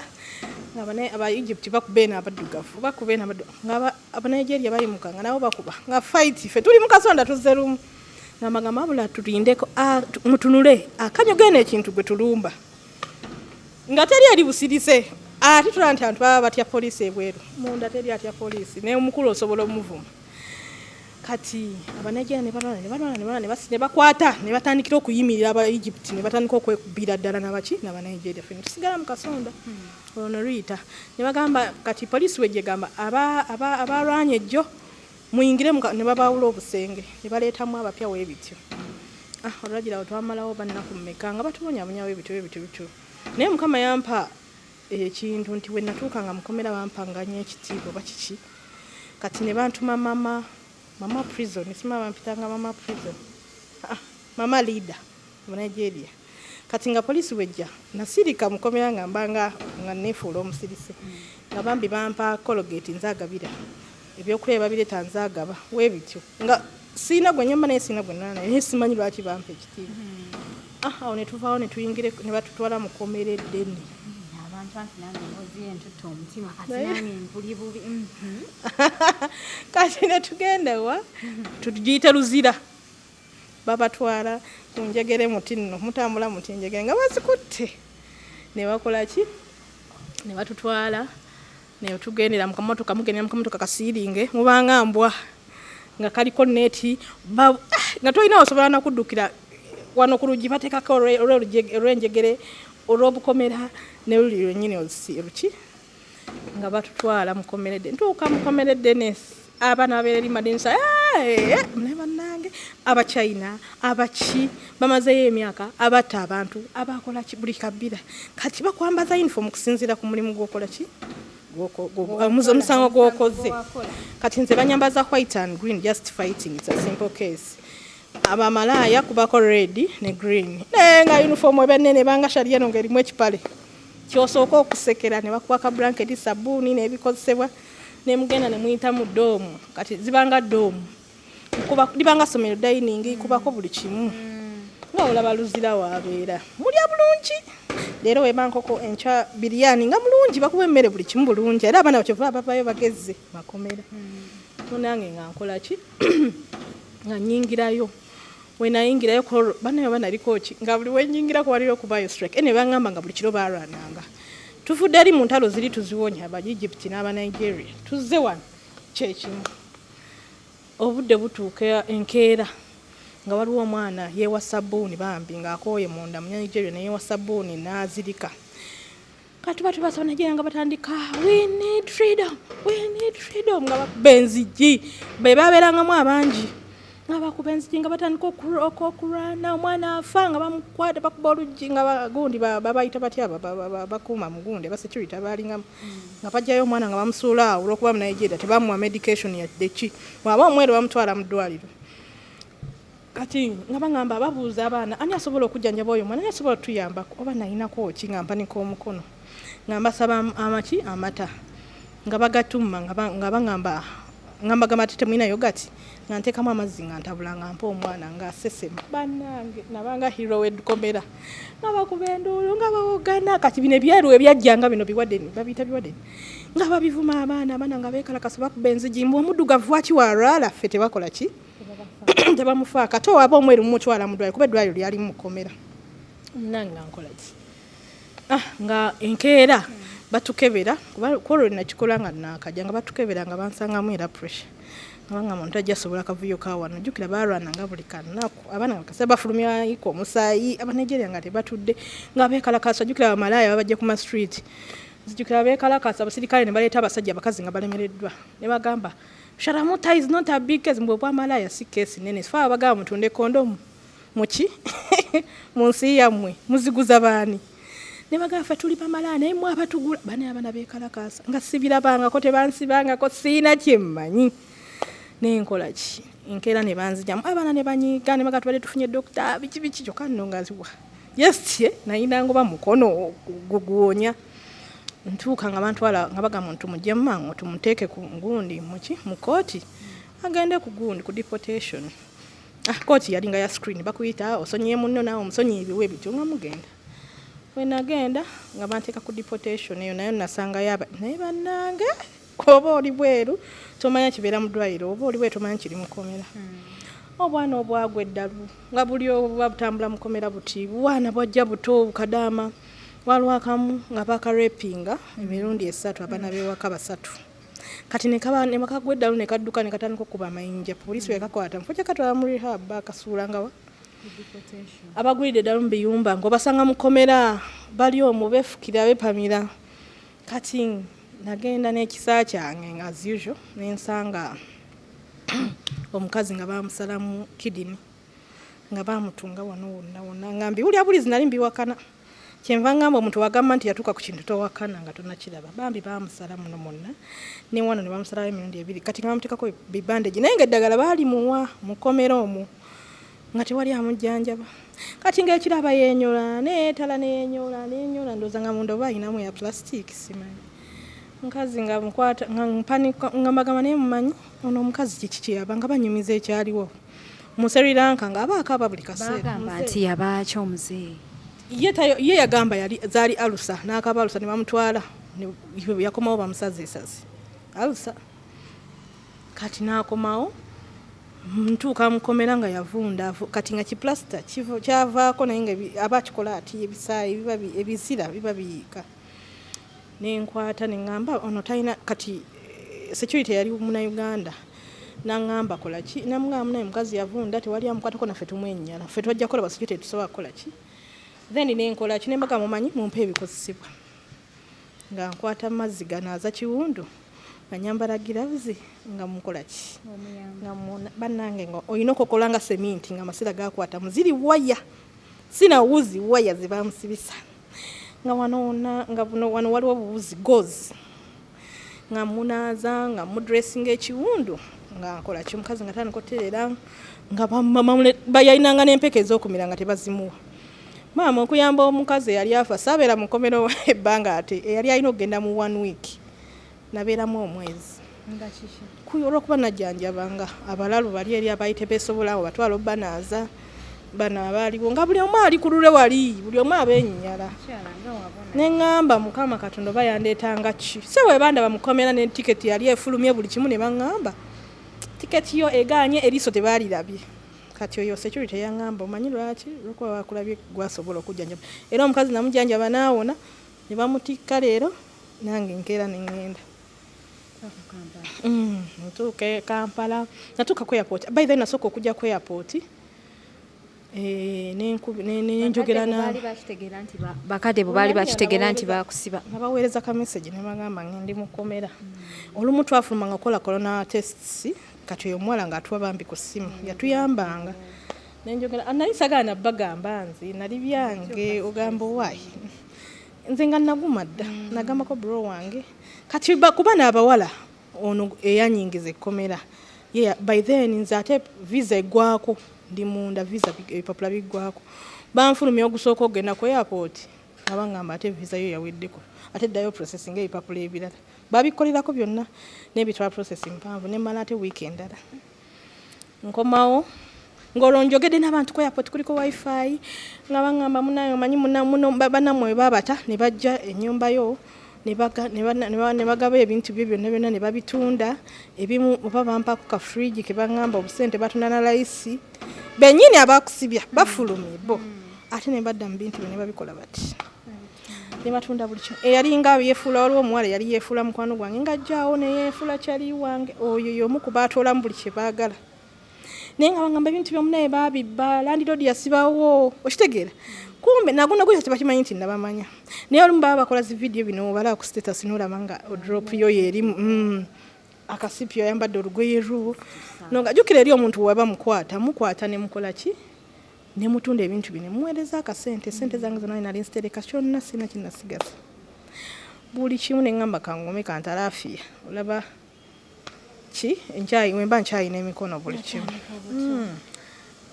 nga aba Egypt bakuba eno abaddugavu, bakuba eno nga Abanigeria bayimuka nga nabo bakuba nga fight. Ffe tuli mu kasonda tuzze lumu nga mbagamba wabula tulindeko mutunule akanyoga eno ekintu gwe tulumba nga teri eri busirise. Ate tulaba nti abantu baba batya poliisi ebweru, munda teri atya poliisi, naye omukulu osobola omuvuma. Kati Abanigeria ne balwana ne balwana ne balwana ne bakwata ne batandikira okuyimirira aba Egypt ne batandika okwekubira ddala nabaki n'Abanigeria. Ffe ne tusigala mu kasonda olwo ne luyita ne bagamba kati poliisi wejjegamba abalwanye ejjo muyingire ne babaawula obusenge ne baleetamu abapya weebityo. Ah, olwagira awo twamalawo bannaku mmeka nga batubonyabonya weebityo weebityo bityo, naye Mukama yampa ekintu nti bwe natuuka nga mukomera bampanganya ekitiibwa oba kiki. Kati ne bantuma mama, mama prison, sima bampitanga mama prison, ah, mama leader mu Nigeria. Kati nga poliisi wejja nasirika mukomera nga mbanga nga neefuula omusirise nga bambi bampa Colgate nzaagabira, ebyokulya babireeta nzaagaba weebityo nga siina gwe nyamba naye siina gwe nana naye simanyi lwaki bampa ekitiibwa. Ah, awo ne tuvaawo ne tuyingira ne batutwala mu kkomera eddene. Abantu anti nange emboozi ye ntutta omutima kati nange mpuli bubi. Kati ne tugenda wa tugiyite Luzira, babatwala ku njegere muti nno mutambula muti enjegere nga bazikutte ne bakola ki ne batutwala ne tugendera mu kamotoka, mugendera mu kamotoka kasiiringe mubanga mbwa nga kaliko neeti nga tolina osobola nakuddukira wano ku luggi bateekako olw'enjegere olw'obukomera ne luli lwennyini oluki nga batutwala mukomeredde. Ntuuka mukomeredde ne abaana babeera eri madinisa naye bannange Abachina abaki bamazeyo emyaka abatta abantu abakola ki buli kabira. Kati bakwambaza uniform kusinziira ku mulimu gwokola ki omusango gwokoze. Kati nze banyambaza white and green, just fighting, it's a simple case. Abamalaaya kubako red ne green, naye nga uniform eba ennene banga sharia eno ng'erimu ekipale kyosooka okusekera ne bakuwa ka blanket, sabbuuni n'ebikozesebwa ne mugenda ne muyita mu dorm. Kati zibanga dorm, libanga ssomero, dining kubako buli kimu nga olaba Luzira waabeera mulya bulungi. Leero weba nkoko, enkya biryani, nga mulungi bakuwa emmere buli kimu bulungi. Era abaana kyova bavayo bageze makomera. Munange nga nkola ki nga nyingirayo. Wenayingirayo banaye banaliko ki, nga buli wenyingirako waliyo okubayo strike. Ene baŋŋamba nga buli kiro balwananga. Tuvudde eri mu ntalo ziri tuziwonya aba Egypt n'aba Nigeria, tuzze wano kyekimu. Obudde butuuka enkeera nga waliwo omwana yeewa sabbuuni, bambi ng'akooye munda, Munyanigeria, neyeewa sabbuuni n'azirika. Kati tuba tubasaba Nigeria nga batandika, "We need freedom, we need freedom," nga bakuba enzigi. Be babeerangamu abangi nga bakuba enzigi, nga batandika okulwana. Omwana afa nga bamukwata, bakuba oluggi nga gundi babayita batya, bakuuma mugundi, aba security abalingamu, nga bajjayo omwana nga bamusuula awo. Olwokuba mu Nigeria tebamuwa medication yadde ki, bw'aba omweru bamutwala mu ddwaliro. Kati nga baŋŋamba, babuuza abaana, "Ani asobola okujjanjaba oyo omwana? Ani asobola otuyambako?" Oba nayinako ki, nga mpanika omukono nga mbasaba amaki, amata, nga bagatumma, nga baŋŋamba, nga mbagamba ati, "Temulina yogurt?" Nga nteekamu amazzi, nga ntabula, nga mpa omwana nga asesema. Bannange, nabanga hero w'ekkomera, nga bakuba enduulu, nga bawogana. Kati bino ebyeru ebyajjanga bino biwadeni, babiyita biwadeni, nga babivuma abaana. Abaana nga beekalakasa, bakuba enzigi mbu omuddugavu waki walwala, ffe tebakola ki, tebamufaako, ate owaba omweru mumutwala mu ddwaliro, kuba eddwaliro lyali mukomera. Nange nga nkola ki? Ah, nga enkeera batukebera, kuba kwolwo nakikola nga nakajja, nga batukebera nga bansangamu era pressure, nga bangamba omuntu ajja sobola kavuyo ka wano. Jjukira balwananga buli kanaku, abaana nga kasita bafulumya iko omusaayi, Abanigeria nga tebatudde, nga beekalakasa. Jjukira abamalaaya babajje ku ma street, nzijukira beekalakasa, abasirikale ne baleeta abasajja, abakazi nga balemereddwa, ne bagamba, "Sharamuta is not a big case," mbwe obwamalaaya si case nene. Fa abagamba mutunde kondomu muki mu nsi yammwe, muziguza baani? Ne bagamba, "Ffe tuli bamalaaya, naye mwe abatugula." Bane abaana beekalakaasa nga sibirabangako, tebansibangako, siina kyemmanyi. Nenkola ki? Enkeera ne banzijamu, abaana ne banyiiga, ne baga, "Tubadde tufunye dokita," biki biki. Kyokka nno nga nziwa yes, nayina ngoba mukono guguwonya. Ntuuka nga bantwala, nga bagamba nti tumugye mumangu, tumuteeke ku gundi muki, mu kooti, agende ku gundi, ku deportation. Ah, kooti yalinga ya screen, bakuyita, osonyiye munno, naawe omusonyiye, ebiwe bityo nga mugenda. Wenagenda nga banteeka ku deportation eyo, nayo nasangayo aba naye. Bannange, oba oli bweru tomanya kibeera mu ddwaliro, oba oli bweru tomanya kiri mukomera. Obwana obwagwa eddalu nga buli obuba butambula mukomera buti, bwana bwajja buto bukadaama. Waliwo akamu nga bakarepinga emirundi 3, abaana bewaka 3. Kati ne bakagwa eddalu, ne kadduka, ne katandika okuba amayinja. Poliisi bwekakwata, mufo kyakatwala mu rehab, bakasuulangawa abagwidde eddalu mu biyumba, ng'obasanga mukomera, bali omwo beefukira, bepamira. Kati nagenda n'ekisa kyange as usual, nensanga omukazi nga bamusalamu kidney, nga bamutunga wano wonna wonna, nga mbiwulira bulizi, nali mbiwakana. Kyenva ngamba omuntu wagamba nti yatuuka ku kintu, towakana nga tonakiraba. Bambi bamusala muno mwonna ne wano, ne bamusalawo emirundi 2. Kati nga bamuteekako bibandage, naye nga eddagala baalimuwa mukomera omwo, nga tewali amujjanjaba. Kati ngaekiraba yenyola, neetala, neyenyola, neyenyola, ndowooza nga munda oba ayinamu ya plastic, simanyi. Mukazi nga mukwata, nga mpanika, nga mbagamba, "Naye mumanyi ono omukazi kiki kyeyaba?" Nga banyumiza ekyaliwo mu Sri Lanka, nga aba akaaba buli kaseera. Bagamba nti yabaaki omuzeeyi? Ye yagamba yali zaali ulcer, n'akaba ulcer, ne bamutwala, yakomawo bamusaze esazi ulcer. Kati n'akomawo, ntuuka mukomera nga yavunda. Kati nga kipulasita kyavaako, naye nga aba akikola ati, ebisaayi biba ebizira biba biyiika. Nenkwata neŋŋamba ono talina. Kati security yali Munauganda, naŋŋamba, "Kola ki?" Namugamba, "Munaye mukazi yavunda, tewali amukwatako, naffe tumwenyala, ffe twajja kukola ba security, tusobola kukola ki?" Then nenkola ki? Nembaga, "Mumanyi, mumpe ebikozesebwa." Nga nkwata mazzi ganaaza kiwundu, nga nyambala gloves, nga mukola ki, nga bannange, nga olina okukola nga seminti, nga amasira gakwata muziri waya, sina wuzi, waya zebamusibisa, nga wano wonna, nga buno wano waliwo obuwuzi gozi, nga munaaza, nga mudressinga ekiwundu, nga nkola ki. Omukazi nga tandika oterera, nga bayalinanga n'empeke ez'okumira nga tebazimuwa. Maama, okuyamba omukazi eyali afa, saabeera mukomero ebbanga, ate eyali alina okugenda mu one week, nabeeramu omwezi. Olwokuba najjanjabanga abalalu bali eri abaali tebeesobola, abo batwala obbanaaza, bano abaaliwo, nga buli omu ali ku lulwe wali, buli omu abeenyinyala. Neŋŋamba, "Mukama Katonda, oba yandeetanga ki?" Se bwe bandaba mukomera ne tiketi yali efulumye buli kimu, ne baŋŋamba, "Tiketi yo egaanye." Eriiso tebaalirabye. Kati oyo security yaŋŋamba, omanyi lwaki? Lwokuba bakulabye gwasobola okujjanjaba. Era omukazi namujjanjaba n'awona, ne bamutikka. Leero nange nkeera ne ŋŋenda. Ntuuka e Kampala, natuuka ku airport. By the way, nasooka okujja ku airport, nenjogera na Baali bakitegeera nti bakadde bo baali bakitegeera nti bakusiba? Nabaweereza ka message ne bagamba ndi mukomera. Olumu twafulumanga kukola corona tests, kati oyo omuwala ng'atuwa bambi ku ssimu, yatuyambanga. Nenjogera, nali sagala nabagamba nze nali byange, ogamba owaayi nze nga naguma dda. Nagambako bro wange kati kuba n'abawala ono eyanyingiza ekkomera. Yeah, by then nze ate visa eggwako, ndi munda visa, ebipapula biggwako. Banfulumya ogusooka okugenda ku airport nga baŋŋamba ate visa yo yaweddeko, ate ddayo processing ebipapula ebirala. Babikolerako byonna n'ebitwala processing mpanvu, nemala ate wiiki endala nkomawo ng'olwo njogedde n'abantu ku airport, kuliko wifi, nga baŋŋamba munaye omanyi muno bannammwe bwe babata ne bajja ennyumba yo ne bagaba ebintu byo byonna byonna ne babitunda ebimu, oba bampaako ka fridge ke baŋŋamba obusente batunda na layisi bennyini abakusibya bafulumye bo, ate ne badda mu bintu byo ne babikola bati ne batunda buli kimu. Eyalinga yeefuula, waliwo omuwala eyali yeefuula mukwano gwange ng'ajjaawo ne yeefuula kyali wange, oyo y'omu ku baatoolamu buli kye baagala. Naye nga bagamba ebintu byomunaye babibba, landlord yasibawo, okitegeera? Kumbe nago nago tebakimanyi nti nabamanya, naye olumu baba bakola zi video bino obalaba ku status nolaba nga drop yo yerimu akasipi, oyambadde olugoye lwo nonga jjukira eri omuntu waba mukwata mukwata ne mukola ki ne mutunda ebintu bino, muweereza akasente. Sente zange zonna nali nzitereka kyonna, sina kinasigaza, buli kimu. Ne ŋŋamba kangume kantalaafiya, olaba ki nkyayi wemba nkyayina emikono buli kimu.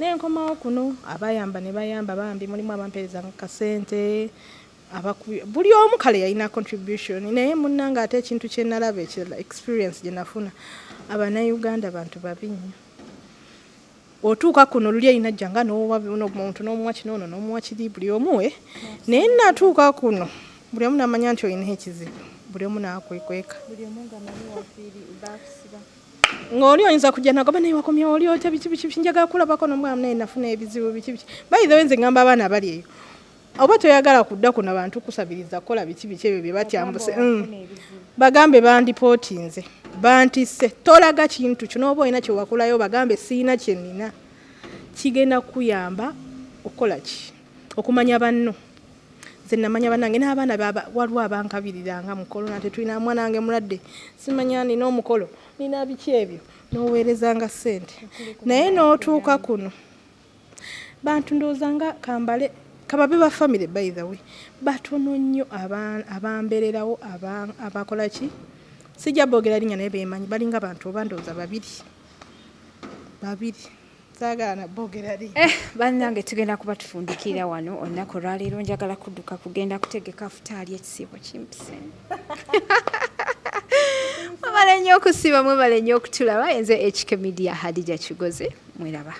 Nenkomawo kuno, abayamba ne bayamba bambi, mulimu abampeereza kasente, buli omu kale yalina contribution. Naye munnange ate ekintu kye nalaba ekirala, experience gye nafuna, Abannayuganda bantu babi nnyo. Otuuka kuno luli erina jjanga n'owa omuntu n'omuwa kino, ono n'omuwa kiri, buli omuwe. Naye natuuka kuno buli omu n'amanya nti olina ekizibu, buli omu n'akwekweka. Buli omu ng'amanyi wafiiri bakusiba. Ng'oli oyinza kujja nagoba naye wakomye oli otya, biki biki biki, njagala kulabako nomwana naye nafuna ebizibu biki biki. By the way, nze ngamba abaana abali eyo, oba toyagala kudda kuno bantu kusabiriza kukola biki biki ebyo bye batyambuse, Bagambe bandipootinze, bantisse, tolaga kintu kyo n'oba olina kyewakolayo, bagambe siina kye nnina. Kigenda kukuyamba okukola ki? Okumanya banno. Nze namanya bannange n'abaana waliwo abankabiriranga mu korona, tetulina mwana wange mulwadde, simanya nina omukolo, nina biki ebyo, n'oweerezanga ssente. Naye n'otuuka kuno bantu ndowooza nga kambale kababe ba family, by the way, batono nnyo abambeererawo, abakola ki, sijja boogera linnya naye beemanyi, balinga bantu oba ndowooza babiri babiri, saagala na boogera linnya. Eh, bannange, tugenda kuba tufundikira wano olunaku olwaleero. Njagala kudduka kugenda kutegeka futaali, ekisiibo kimpise. Mwebale nnyo okusiba, mwebale nnyo okutulaba. Enze HK Media, Hadija Kigozi, mweraba.